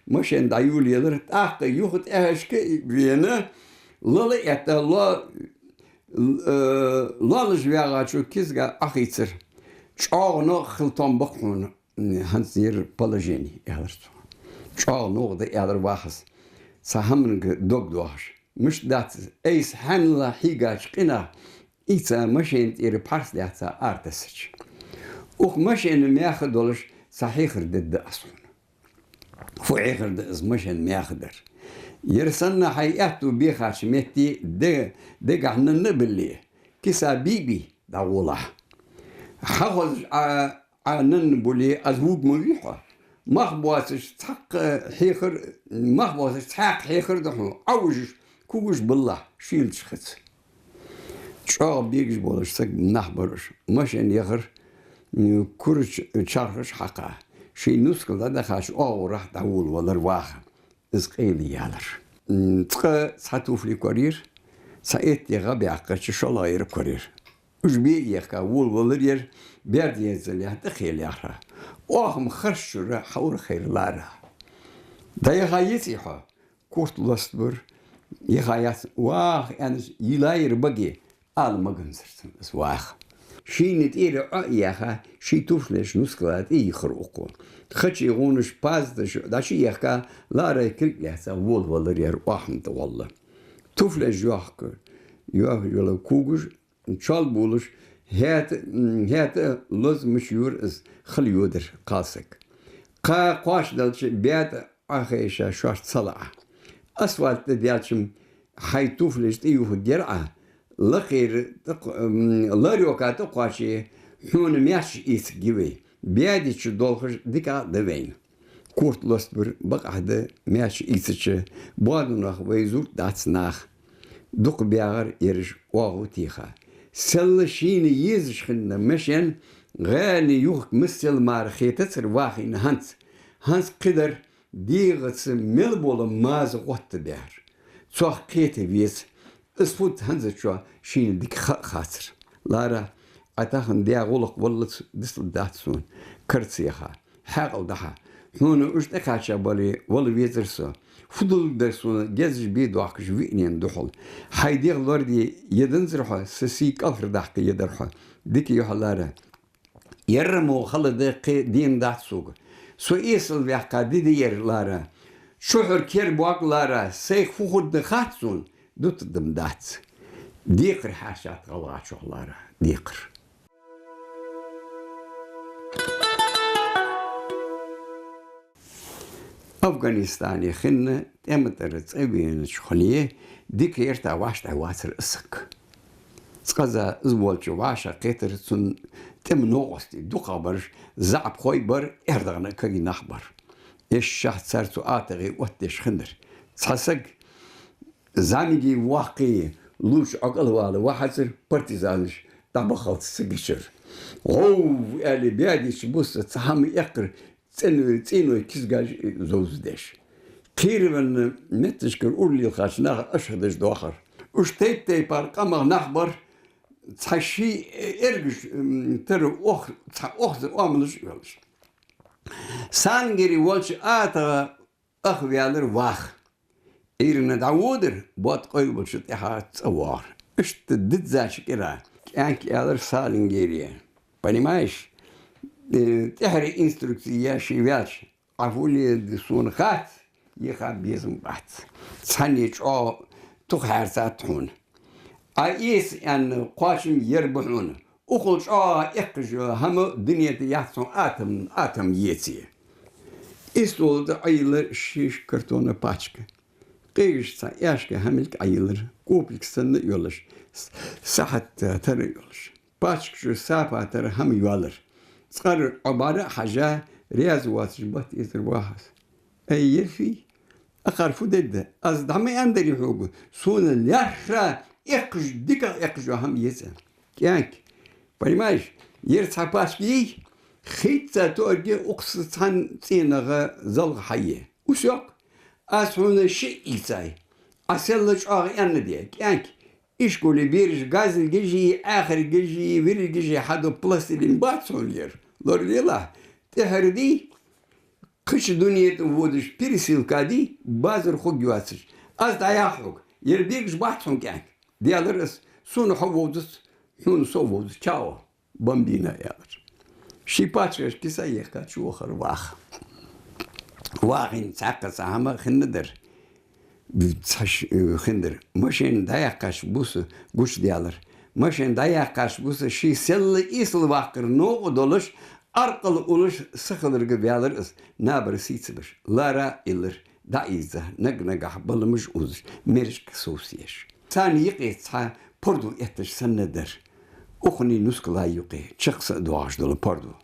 Машен дӀайолаелар, тӀаккха юха тӀехьашка вена, лала этта, ло-, э, лоалаш ваьгӀачо кизга Ӏохийцар. «ЧӀоагӀа новкъа хила тоам ба-кх хьона, хӀанз ер положени», аьлар цо. «ЧӀоагӀа новкъа да», аьлар вахас. Цхьа хӀаманга дог доахаш. Мишта дац из, айса хьанала хьийгача къинах, ийца машена тӀера пхьарс даьца арадассача. Укх машена меха долаш цхьа хьехар дергда аз хьона. Фу хьехар да из машена меха дар? Ер санна хьай аьттув бехача метте де-, дегахьа нанна а билле, киса бий-бий, дӀагӀолахь. Хьахозаш Ӏа Ӏа нанна буле, аз вувргма вий хьо? Мах боацаш цхьаккха хьехар, мах боацаш цхьаькха хьехар да хьона, Ӏовужаш, когаш биллалахь, шийлача хица. ЧӀоагӀа бегаш болаш саг нах бар уж. Машен яхар, м, кура ч-, чархаш хьакха. Ший нускал дӀадахача оагӀорахьа дӀаволавелар ваха. Из къайлаяьлар. М, цкъа цхьа туфли корайир, цхьа этте гӀа баьккхача шоллагӀъяр корайир. Уж бе а ехка, волавелар ер, баьрда еззалехь тӀакхелаяьр. Оаха-м харш чура хьаура хайра лара. «ДӀаяха еций хьо?» Курт лостабир. «Яха яц». «Ваха», аьнна, йийлаяр баге, ала маганзар цунна из ваха. Шийна тӀера Ӏо а яьха, ший туфлеш нускала тӀа йийхар укхо. Хачий гӀонаш, пазаташ дӀачуехка, ларай кулг лаьца волавелар ер оаха-м тӀагӀолла. Туфлеш йохка, йоах йола когаш, чолбувлаш, хӀаьта, м, хӀаьта лоза мича йора из, хала йодар кхалсаг. Кхоачаделча баьтӀа Ӏохайша шоашта салаӀа. Асфальта тӀа даьлча-м хьай туфлеш тӀаювхаргьяр Ӏа, лакхера тӀакх-, м, ларёка тӀакхоаче, хьона маьрша эцаргья вай. Баьде чу долхаш дика а да вайна. Курт лостабир, бакъахьа да, маьрша ийцача, боадонах вай зувргдац наха. Дукха баьгӀар ераш оагӀув теха. Селла шийна езаш хинна машен гӀаьна юхк миссел мара хетацар вахийна хӀанз. ХӀанз кхидар дегӀаца мел бола маза гӀоттабаьр. Цох кхета веза. Из фуд хӀанзарчоа шийна дика ха а хацар. Лара, Ӏа тахан даь гӀулакх валлалца дицлургдац сона, кара ца яха. Хьаькъал дӀахьа. Хьона уж тӀакхаьча бале, вала везар со. Фу долга дар сона гезаш бе доахкаш виънена духьал? Хьай дегӀ лораде еданзар хьо, са сий кӀалхардаккха едар хьо. Дика я хьо, Лара. Ер мо хала да, кхы дена дац сога. Со эсала ваьккха ди да ер, Лара. Чухьара кер боаккх, Лара, сайх фу хургда хац сона, дутаргда-м дац. Декхар хьаьрчад гӀалгӀачох, Лара, декхар. Афганистане хинна тӀема тӀара цӀавенача хана дика ярта вӀаштӀехьа вацар из саг. Цкъаза из волча вӀашагӀкхетар цун тӀема новкъостий, дукхагӀбараш заӀапхой бар, аьрдагӀна кагий нах бар. Эшшахь цар цу атагӀий оттадеш хиннар. Цхьа саг зӀамигий воккхий лувча ӀокӀалвала вахьацар, партизанаш дӀабахалца ца гичар. «ГӀов!» аьле, баьде чу бусса цхьа хӀама эккхар, цӀен-, цӀеной кизгаш зовзадеш. Кхеравенна метташкара ура лелхача наха ашхадаш доахар. Уж тайп-тайпара къамах нах бар, цхьа ший эргаш, м, тара ох-, цхьа охза оамалаш а йолаш. Салангери волча атагӀа ах ваьлар ваха. Ӏуйрийна дӀаводар, бод къойлабалча тӀехьа цӀавоагӀар. Иштта диззача кӀира кӀаьнк аьлар Салангере: «Понимаешь, э, тӀехьара инструкци яь ше ваьлча, Ӏа фу леладе сона хац, яха безам бац. Цхьанне чӀоагӀа тух хьаьрцад хьона. Ӏа эца аьнна кхоачам ер ба хьона. Укхул чӀоагӀа эккхаш йола хӀама дунен тӀа яц хьона, атом, атом еце». Истол тӀа Ӏойиллар шишка картона пачка. Къегаш цхьа аьшка хӀамилг Ӏойиллар, копик санна а йолаш, с-, сахьат тара а йолаш. Пачка чу сапа тара хӀама йоаллар. Цкъара Ӏобара а хьажа, раьза воацаш бат эцар вахас. «Ай, ер фий? Акхар фу дергда? Аз дӀа ма аьннадарий хьога, сона лаьрххӀа эккхаш, дикагӀа эккхаш йола хӀама еца». «КӀаьнк, понимаешь, ер цхьа пачка йий, хийца тоаргья укхаза цхьан цӀенагӀа залха хьае. Усёк, Аз хьона шиъ ийцай. Ӏа селла чӀоагӀа аьнна де, кӀаьнк. Ишколе бераш газилгаши, аьхаргаши, вирилгаши хьаду пластилин бац хьона ер. Лоралелахь, тӀехьара дий, кхыча дуне тӀа водаш пересылка дий, базар хургйоацаш. Аз дӀаяхьа хьога, ер бегаш бац хьона, кӀаьнк. Даьлар аз, сона хьо вовзац, хьона со вовзац. Чао. Бомбина, аьлар. Ший паччахьаш киса яьккха чу вахар ваха. Вахийна цхьаккха цхьа хӀама хиннадар. Цхьа ш-, э, хиннадар. Машен дӀаяьккхача буса гучадаьлар. Машен дӀаяьккхача буса ший селла эсала ваккхар новкъа долаш, аркъал улаш сахиларга ваьлар из, набар сий ца беш. Лара иллар. ДӀаийза, наг-нагахьа баламаш узаш, мерашка совсеш. Царна юкъе цхьа порду этташ санна дар. Укханний нускала юкъе чакхса а доагӀаш дола порду.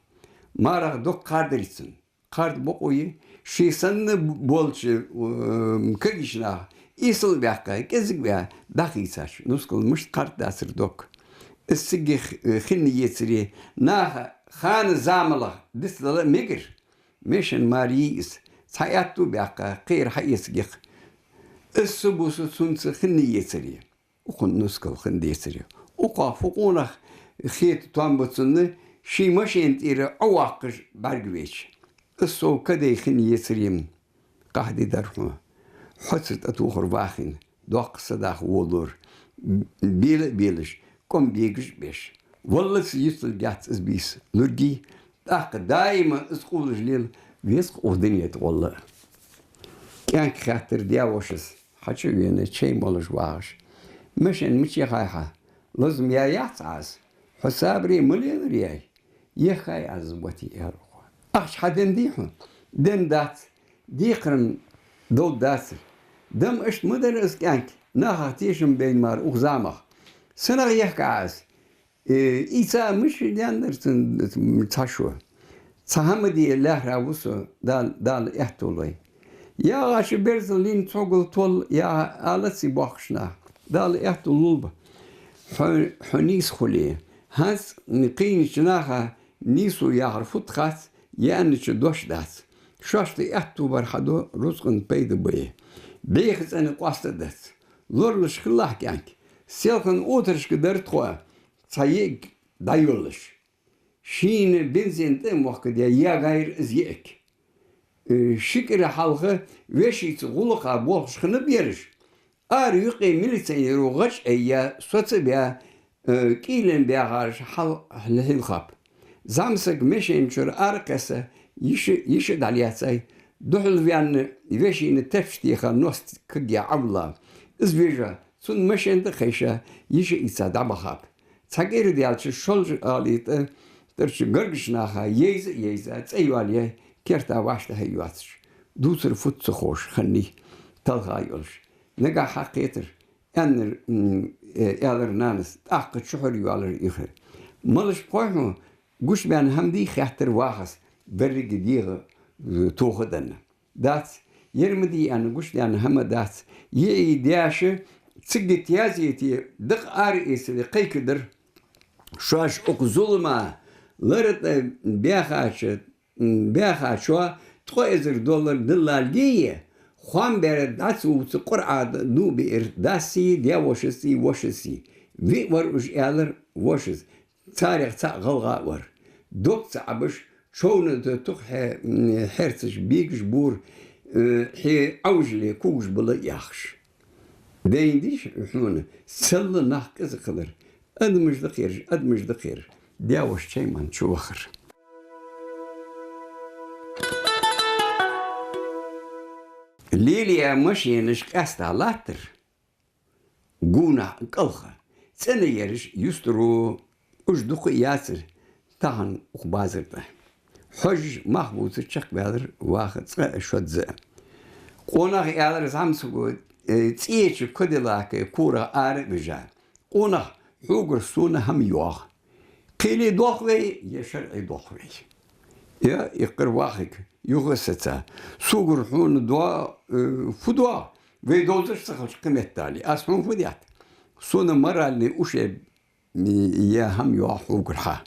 Марах дог кхардарий цунна? Кхарда бокъо я, ший санна болча, э, кагийча наха эсала ваьккха, кӀезига ваь, дӀахийцача, нускал мишта кхардадацар дог. Из цига х-, хинна ецаре, наха хана замалах дицдала мегар. Машен мара йий из, цхьа аьттув баьккха, кхера хьаэца гекъ. Из са буса цунца хинна ецаре. Укхун нускал хинна децаре. Укхох фу къонах хета тоам ба цунна, ший машен тӀера Ӏоваккхаш бӀаргавайча. Из сов кадей хинна ецаре-м. Къахьди дар хьона. Хьоца тӀатохар вахийна, доккха садаха волалора. Бела а белаш, кӀом бегаш а беш. Валлалца юсталгьяц из бийса. Лургий, тӀаккха даима из къувлаш лела веза-кх укх дунен тӀа гӀолла. КӀаьнка хаьттар даь-вошас, хьачу а вена, чай молаш вагӀаш. Машен мича яхай хьа? Лазам яь яц Ӏа из? Хьо сабаре ма лелар яй? Яхай аз, вати, аьлар укхо. Ахча хьаденна дий хьона? Денна дац. Декхар-м довргдацар. Дам иштта ма дар из, кӀаьнк, нахах тешам бейна мара укх замах. Санах яхкар Ӏа из? Э, ийца мишта даьннадар цун цхьа шо? Цхьа хӀама де лаьрхӀа ва со, Дала, Дала аьттув лой. ЯгӀача берзал лийнна цогал толла, яха алаций боккхийча наха. Дала аьттув лулба. Хьо, хьо нийса хуле, хӀанз кхийнача наха нийсо яхар фуд хац, яьннача дош дац. Шоашта аьттув бар хьаду, рузкъан пайда бе. Беха цӀена къоаста дац. Лоралуш хилалахь, кӀаьнк. Селхан отарашка дар тхо цхьа йиӀиг дӀайоллаш. Шийна бензин тӀа а мохкадаь, ягайра из йиӀиг. Э, ши кӀира хьалха вешийца гӀулакха болхаш хиннаб ераш. Ара юкъе милиционеро гӀаж айя, соцабаь, э, кӀийлен баьхараш хьал-, хьалхаб. ЗӀамсаг машен чура ара кхесса, йиша, йиша дӀалаьцай, духьалваьнна вешийна тепча теха ност кагъя Ӏовилла. Из вижа, цун машен тӀа а хайша, йиша ийца дӀабахаб. Цхьа кӀира даьлча, шолжа ала тӀа тӀарча гаргарча наха ейза а ейза, цӀа йоалаяьй, керта вӀаштӀехьа а йоацаш. Дувцар фуд ца ховш хиннай, талха йолаш. Нагахь хьакхетар, аьннар, м, э, аьлар нанас, тӀаккха чухьара йоалар юха. Малаш бхой хьона, гучабаьнна хӀама дий хаьттар вахас, беррига дегӀа, э, тоха а денна. Дац, ер ма дий аьнна гучадаьнна хӀама дац. ЙиӀий, даьша цига тезете дакъа ара эцале кхайкадар. Шоаш укх зулама лара тӀа баьхача, м, баьхачо ткъо эзар доллар диллалгеи, хоам бер дӀа ца вувца Къуръа дув биар даси, даь-вошаси, вошаси. ВиӀ вар уж, аьлар вошас. Царех цаӀ гӀалгӀа а вар. Дог ца Ӏабаш, човна тӀа тух хье-, м, хьерцаш бегаш бур, э, хье Ӏовжале когаш бала яхаш. Дайна дий хьона, селла нах кӀезига хилар. Адамаш да кхераш, адамаш да кхераш. Даь-воша чай ман чу вахар. Лелаяь машенаш къаьста латтар. Гунахь кӀалха. ЦӀена ераш юстаро, уж дукха а яцар тахан укх базар тӀа. Хьожаш мах бувцар, чакхбаьлар ваха цкъа а, шозза а. Къонах, аьлар зӀамсаго, э, цӀеча кадиллака корах ара а вижа. Къонах, хьогара сона хӀама йоагӀа. Кхеле дох вай, е шарӀе дох вай? Я, иккхар вахига, юха а саца. Согара хьона доа, э, фу доагӀа? Вай довзаш ца хилча кхыметтел. Аз хьона фу даьд? Сона моральни уше, м, е хӀама йоагӀа хьогара хьа.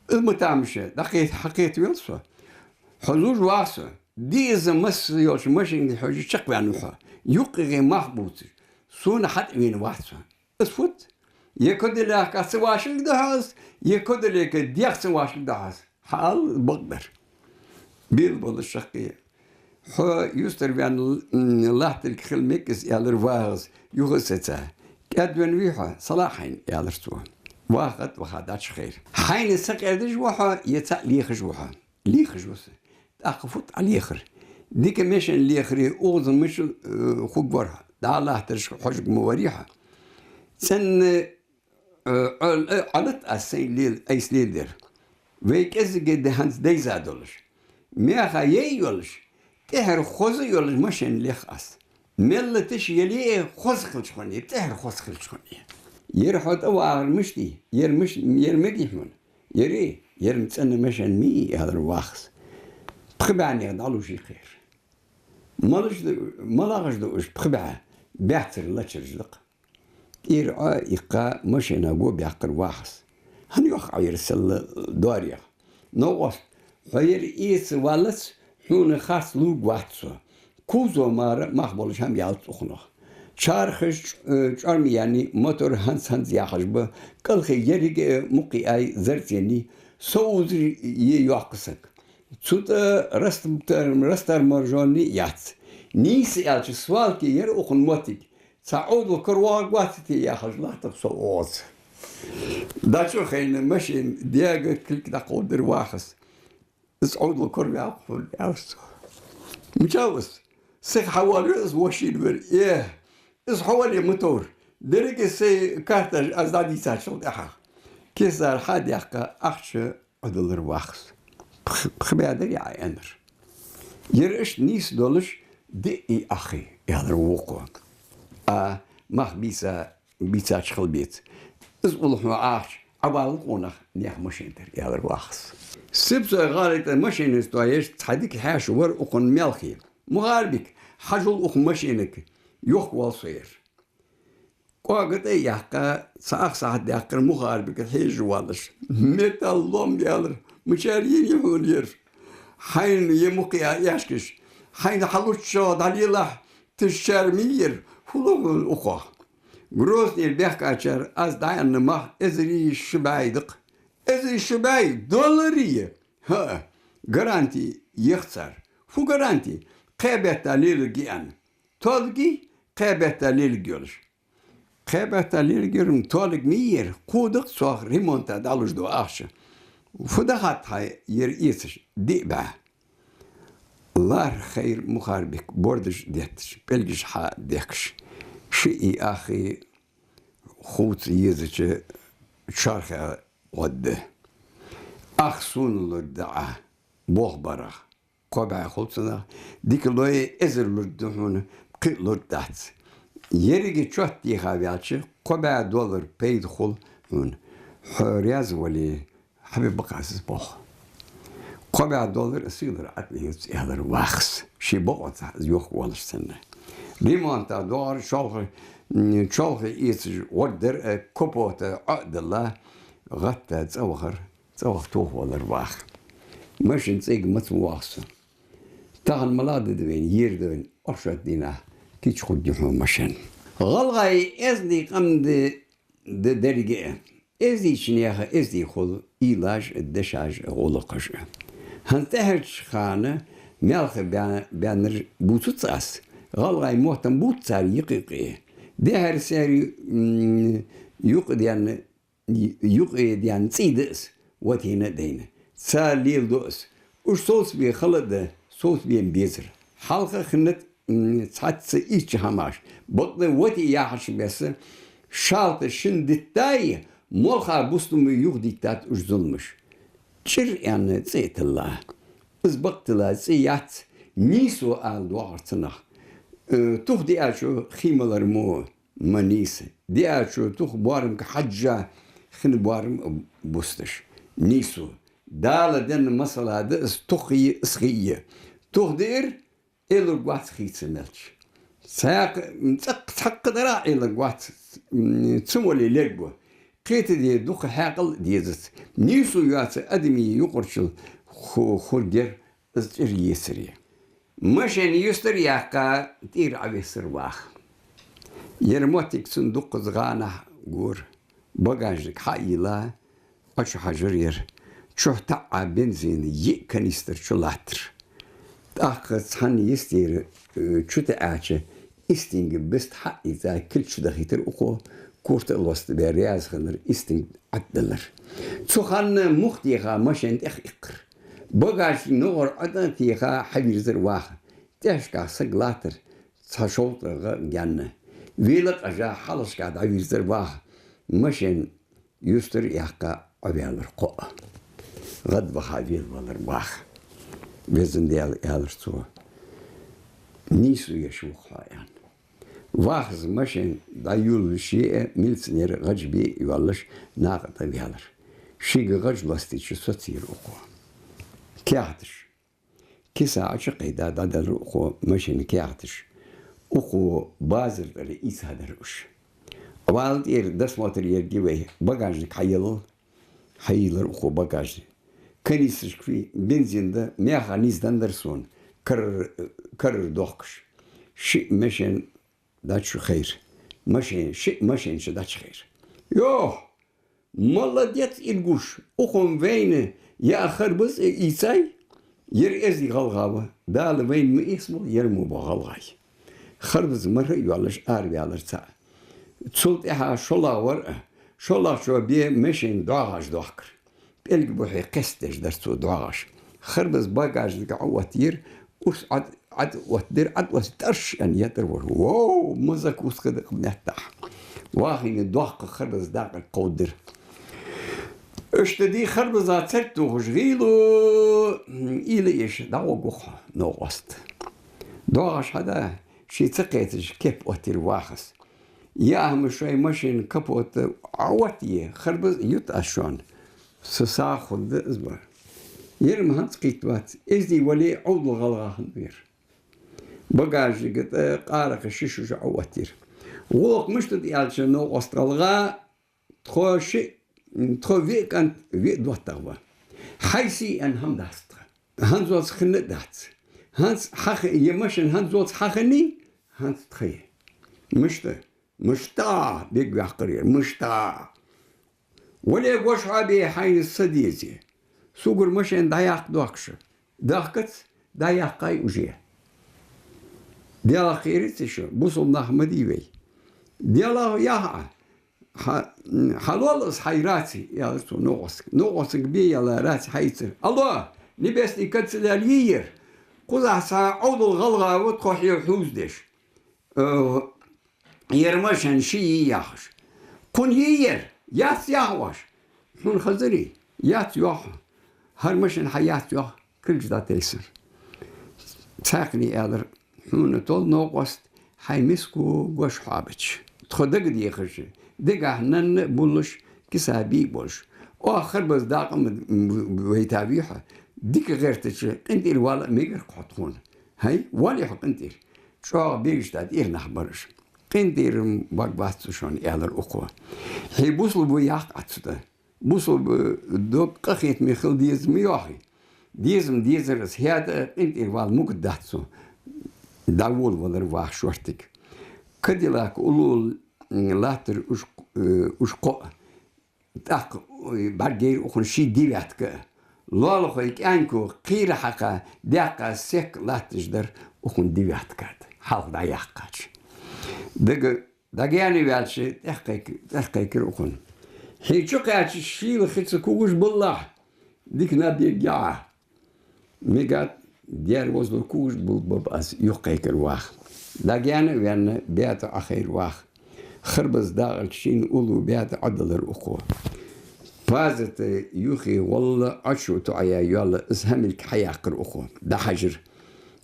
Из ма тамаше, дӀакхета, хьакхетавел со. Хьо зувш вах со. деза масса йолча машинага хьежжа чакхваьнна ва хьо. Юкъе мах бувцаш, сона хьатӀавена вац хьо. Из фуд? Е кодалехка ца вашилг да хьо из, е кодалека дегӀ ца вашилг да хьо из. Хьаала бакъдар. Бел болаш шаккхе. Хьо юстара ваьнна, м, латтарг хила мег из, аьлар вахас, юха а сеца. КӀаьдвенна вий хьо, салахь хьайна, аьлар цо. Ваха тӀаваха дач хайр. Хьайна сакъердаш ва хьо, е цхьаъ лехаш ва хьо? Лехаш ва со. ТӀаккха фу тӀа лехар? Дика машен лехаре, укхаза мича, э, хургвар хьо? ДӀа латтараш хьожарг ма варий хьо? ЦӀена, э, Ӏол-, э, Ӏолатт аз сайна лел-, айса леладер. Вай кӀезига де хӀанз дайза долаш, мехьа яй йолаш, тӀехьара хоза йолаш машен лех аз. Мелла тиша яле а хоза хилча хьона, тӀехьара хоза хилча хьона. Ер хьо тӀавагӀар мишта дий? Ер миш-, ер мегий хьона? Ер, ер-м цӀена машен ма йий, аьлар вахас. Пхи бӀаьнех дӀалуш йий-кх ер. Малаш да, малагӀаш да уж пхи бӀаь? Баьццара лачараш да-кх. ТӀера Ӏо а иккха, машена го баьккхар вахас. ХӀана йоах Ӏа ер селла дорех? Новкъост, хьо ер эца валлалца, хьона харц лувргвац со. Кузов мара мах болаш хӀама ялац укханах. Чархаш, э, чӀорма яьннай, мотор хӀанз-хӀанз яхьаш ба, кӀалхий еррига а мукъаяьй, зарцаеннай, со узар е йоккха саг. Цу тӀа раст-, растормажённый яц. Нийса аьлча, свалке яр укхун моттиг. Цхьа Ӏовдал кара воагӀаргвац те яхаш латтар со оаца. ДӀачу хайна машен дега кулг дӀакховдадир вахас. Из Ӏовдал кара ваьв хьона, аьлар цо. Мичав из? Сиха хьавоалавир из вошийна вар. Э, из хьо вале ма товр. Деррига сай карташ аз дӀадийцачул тӀехьагӀа. Кесар хьа а даьккха, ахча Ӏодиллар вахас. Пх-, пхи бӀаь дарий Ӏа аьннар? Ер иштта нийса долаш диъ йий, ах йий, аьлар вокхо. А, мах бийца, бийцача хила беза. Из улл хьона Ӏахача, Ӏа валла къонах наьха машен тӀара, аьлар вахас. Сипсой гӀала тӀа машенаца тоаеш цхьа дика хьаьша вар укхун маьлхе. Мухарбик, хьажал укх машенага, йохкавоал со ер. КӀоага тӀа а яьккха, цхьа ах сахьат даьккхар Мухарбика хьежаш воаллаш. Металл лом, аьлар, мичара енай хьона ер? Хьайна е мукъаяь аьшкаш, хьайна хьалуччагӀа дӀалелахь, тиша чар ма йий ер, фу лу хьона укхох? Грознера баьхкачар аз дӀааьнна мах эзари ши бӀаь да-кх. Эзари ши бӀаь долларий? ХӀаа, гаранти я-кх цар. Фу гаранти? Кхаь бетта леларгья аьнна. Толгий, кхаь бетта леларг йолаш. Кхаь бетта леларг яр-м толга ма йий ер, кхо да-кх цох ремонта дӀалуш дола ахча. Фу дахад хьа ер эцаш, диъ бӀаь? ЛархӀа хайра Мухарбик, бордаш детташ, пӀелгаш хьа дехкаш. Шиъ йий, ах йий, хувца езача чархе гӀоргда. Ах сона лургда Ӏа, болх барах. Кхо бӀаь хул цунах, дика лой, эзар лургда хьона, пхиъ лургдац. Еррига чот дийха ваьлча, кхо бӀаь доллар пайда хул хьона. Хьо раьза вале, хьабе бакъ аз из болх. Кхо бӀаь доллар а сийлара ӀотӀавена езац, аьлар вахас, ший бокъонца из йохкавоалаш санна. Ремонта доагӀар, чолхе, м, чолхе эцаш гӀоргдар а, капота Ӏо а дилла, гӀатта цӀавахар. ЦӀаваха тохавалар ваха. Машен цӀайга маца ма вахас со. Тахан малагӀа ди да вайна, ер да вайна, оршот дийнахьа кийча хургья хьона машен. ГӀалгӀай эздий къам да, да деррига а. Эздийча наьха эздий хул уйлаш а, дешаш а, гӀулакхаш а. ХӀанз тӀехьарча хана маьлха баь-, баьннар бувцац аз. ГӀалгӀай мотт-м бувц цар юкъе-юкъе. Дехьара-сехьара, м, юкъе даьнна юкъе даьнна цӀий да из, ватийна а дайна. Цар леладу из. Уж совцабе хала а да, совцабе-м безар. Хьалха хиннад, м, цхьацца ийрча хӀамаш. Бакъда вате яхача беса, шалта шин диттай, молха бустам юха диттад уж зуламаш. ЧӀир аьнна цӀи а тилла. Из бакъ тилла цӀи яц, нийсо ала доагӀар цунах. Э, тух диачо хий малар мо ма нийса. Диачо тух боарамга хьежжа хин боарам бусташ. Нийсо. Дала денна масала да из, тух йий, из хий йий. Тух диъар, Ӏелургвац хий ца мелча. Цхьаккха, цӀаккха цхьаккха дара Ӏелургвац, м, ца моле лергва. Кхетаде дукха хьаькъал дезац. Нийсо йоаца адамий юкъарчул ху-, хургьяр из чӀир ецаре. Машен юстара яьккха, тӀера Ӏовессар ваха. Ер моттиг цунна дуккхаза гӀанахьа гора. Багажник хьайийлла, Ӏочу хьажар ер. Чухь таӀа бензина йиъ канистр чулаттар. ТӀаккха цхьан йистера, э, чутаӀача истинга бист хьаийца, килт чудахийтар укхо, корта а лоста бер раьза хиннар, истинг Ӏаддалар. Цу хана мух теха машен тӀехъиккхар. Багажник ногӀара Ӏотан а теха, хьавийрзар ваха. ТӀехьашкахьа саг латтар, цхьа шовзткъа гӀа гаьнна. Вела къажа хьалхашкахьа дӀавийрзар ваха. Машен юстара яьккха Ӏоваьлар кхоъ. ГӀадваха велавалар ваха. Везан Даьла, аьлар цо, нийсо еш ва-кх хьо, аьнна. Вахаза машен дӀайолалуш йиъ милиционер гӀаж бе а йоаллаш накха тӀаваьлар. Шийга гӀаж лостийча соцаяр укхо. Каьхаташ. Киса Ӏочукхийда дӀаделар укхо машена каьхаташ. Укхо базар тӀара ийцадар уж. Вала тӀера досмотр ергья вай, багажник хьайийллал, хьайийллар укхо багажник. Канистрашка фу, бензин да, механизм дар сона, карар, карар дохкаш. Шиъ машен дӀачухайра. Машен, шиъ машен чу дӀачухайра. Йох! Молодец, Илгуш! Укхун вайна яа харбаза ийцай? Ер эздий гӀалгӀа ва. Дала вайна ма эцалда, ер мо бола гӀалгӀай. Харбаза мара а йоаллаш, араваьлар цаӀ. Цул тӀехьа шоллагӀвар а, шоллагӀчо бе машен доагӀаш доахкар. ПӀелг бухье кхестадеш дар цо доагӀаш. Харбаза багажника Ӏооттайир, урс Ӏад-, Ӏад оттадир, Ӏад оттадаь тӀарш аьнна еттӀар вар. Вов, ма закуска да-кх меттахь. Вахийна доккха харбаза дакъа кховдадир. Иштта ди харбаза царт тохаш гӀийло, ийла еш дӀагӀоргва-кх хьо, новкъост. ДоагӀаш хьада, ше ца кхеташ кеп оттайир вахас. Яхьа, ма шоай машен капот Ӏооттае, харбаза ют аз шоана. Са сагӀа хургда из бар. Ер-м хӀанз кхийтта вац, эздий вале а Ӏовдал гӀалгӀа хиннав ер. Багажника тӀа къаракъа ши шу Ӏооттайир. ГӀулакх мишта да аьлча, новкъост гӀалгӀа, тхо шиъ, тхо виъ кӀант, виъ доттагӀа ва. Хьайсий аьнна хӀама дац тха. ХӀанзалца хинна а дац. ХӀанз хьаха-, е машен хӀанзалца хьахиннай, хӀанз тха я. Мишта? Мишта? Бег ваьккхар ер. Мишта? Вале, гуш хьо бе, хьайна са дезе. Сугар машен дӀаяккха доахкаш. Дахкац, дӀаяккхай уже. Делах кхерий-те шо, бусалба нах ма дий вай. Делах яхьа, хьа-, хьалол аз хьай раци, аьлар цо новкъостага. Новкъостага бе яьлла раци хьаийцар. Алло, небесный канцелярий ер? Кхузахь цхьа Ӏовдал гӀалгӀа ва тхо хье хьувзадеш. Э, ер машен ший я яхаш. Кхунна я ер, яц яхаш. Хьона хазарий? Яц йоах. ХӀара машен хьа яц йоах, кулгаш дӀатайсар. Цхьаькхане аьлар: «Хьона тол новкъост, хьай миско гуш хьо бича. Тхо дагадехаш, дегахь нанна а буллаш, киса бий а болаш. Оаха харбаза дакъа ма вайтавий хьо. Дика гӀертача, къинтӀера вала а мегар-кх хьо тхона. ХӀай, вале хьо къинтӀера». ЧӀоагӀа бегаш тӀа тӀера нах бар уж. «КъинтӀера-м баг бац цу шоана», — аьлар укхо. «Хье бусалба ва яхар Ӏа цу тӀа. Бусалба дог къахетаме хила деза ма йоахий. Деза-м дезар из, хӀаьта а къинтӀера вала мугаргдац цо». ДӀаволавелар ваха шортига. Кадиллак уллув латтар уж, э, уж кхоъ. ТӀаккха, ой, бӀаргаяйра укхунна ший девятка а. Лоалахой кӀаьнко кхера хьакха, даьккха сек латташ дар укхунна девяткат, хьалха дӀаяьккхача. Дага дӀагаьна ваьлча, тӀехкхайк-, тӀехкхайкар укхунна: «Хье чукхаьчача шийла хи ца кугаш баллахь, дикана бегӀа Ӏа». «Мегад, дера возлу кугаш булбаб аз», — юхакхайкар ваха. ДӀагаьна а ваьнна, баьта Ӏохайра ваха. Харбаза дакъа шийна уллув баьта Ӏодалар укхо. Пазата юхе гӀолла Ӏочу тоӀаяь йола из хӀамилг хьаяьккхар укхо. ДӀахьажар.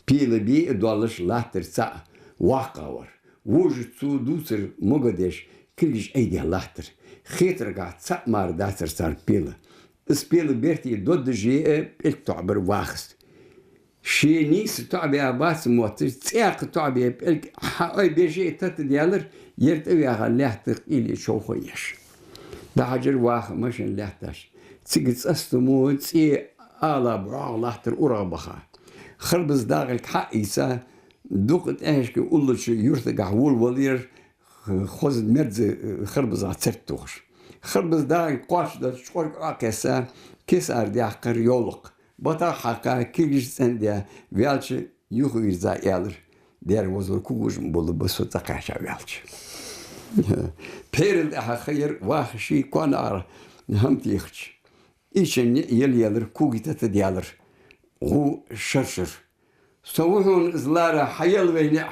Пела бе а доаллаш латтар цаӀ, воккхагӀвар. Вожаш цо дувцар мага деш, кулгаш айдеш латтар. Хетаргахьа цаӀ мара дацар цар пела. Из пела берте доддаже а пӀелг тоӀабир вахас. Ше нийса тоӀабаь бац мотташ, цӀаькха тоӀабаь пӀелг хьаой беже а тата даьлар, ер тӀаваьха лаьтта къайле човхо еш. ДӀахьажар ваха машен лаьтташ. Цига цӀастамо цӀе ала бӀоагӀа латтар урагӀа баха. Харбаза дагӀилг хьаийца, дукха тӀехьашка уллача юртагахь волавелар, хоза мерза харбазах царт тухаш. Харбаза дагӀилг кхоачашдеш чкъорг Ӏокхесса, кисар даьккхар йовлакх. Бата хьакха, кулгаш цӀендаь, ваьлча юхавийрза аьлар: «Дера возал, кулгаш ма боллу, ба со цӀакхаьча ваьлча». Пхьерал тӀехьа ха яр вахаш, ший коа наӀара хӀама техача. Иччанна ниӀ елаелар, кулги тата даьлар. ГӀув шар-шар. «Со ва хьона из лара, хьаела вай ниӀ».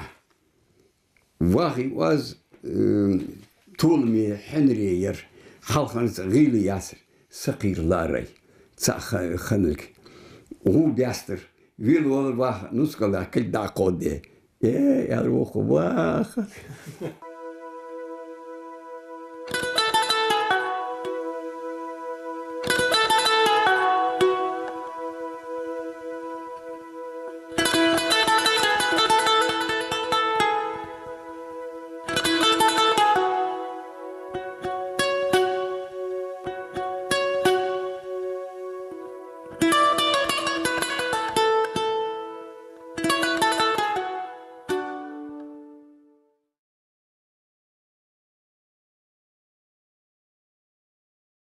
Вахе оаз, э, толаме хьинар яр, хьалхарца гӀийла яцар, сакхийра ларай, цхьа ха-, ханарг. ГӀув баьстар, вела воаллар ваха, нускал кулг дӀакховдаде. «Э, — аьлар вокхо, — ваха».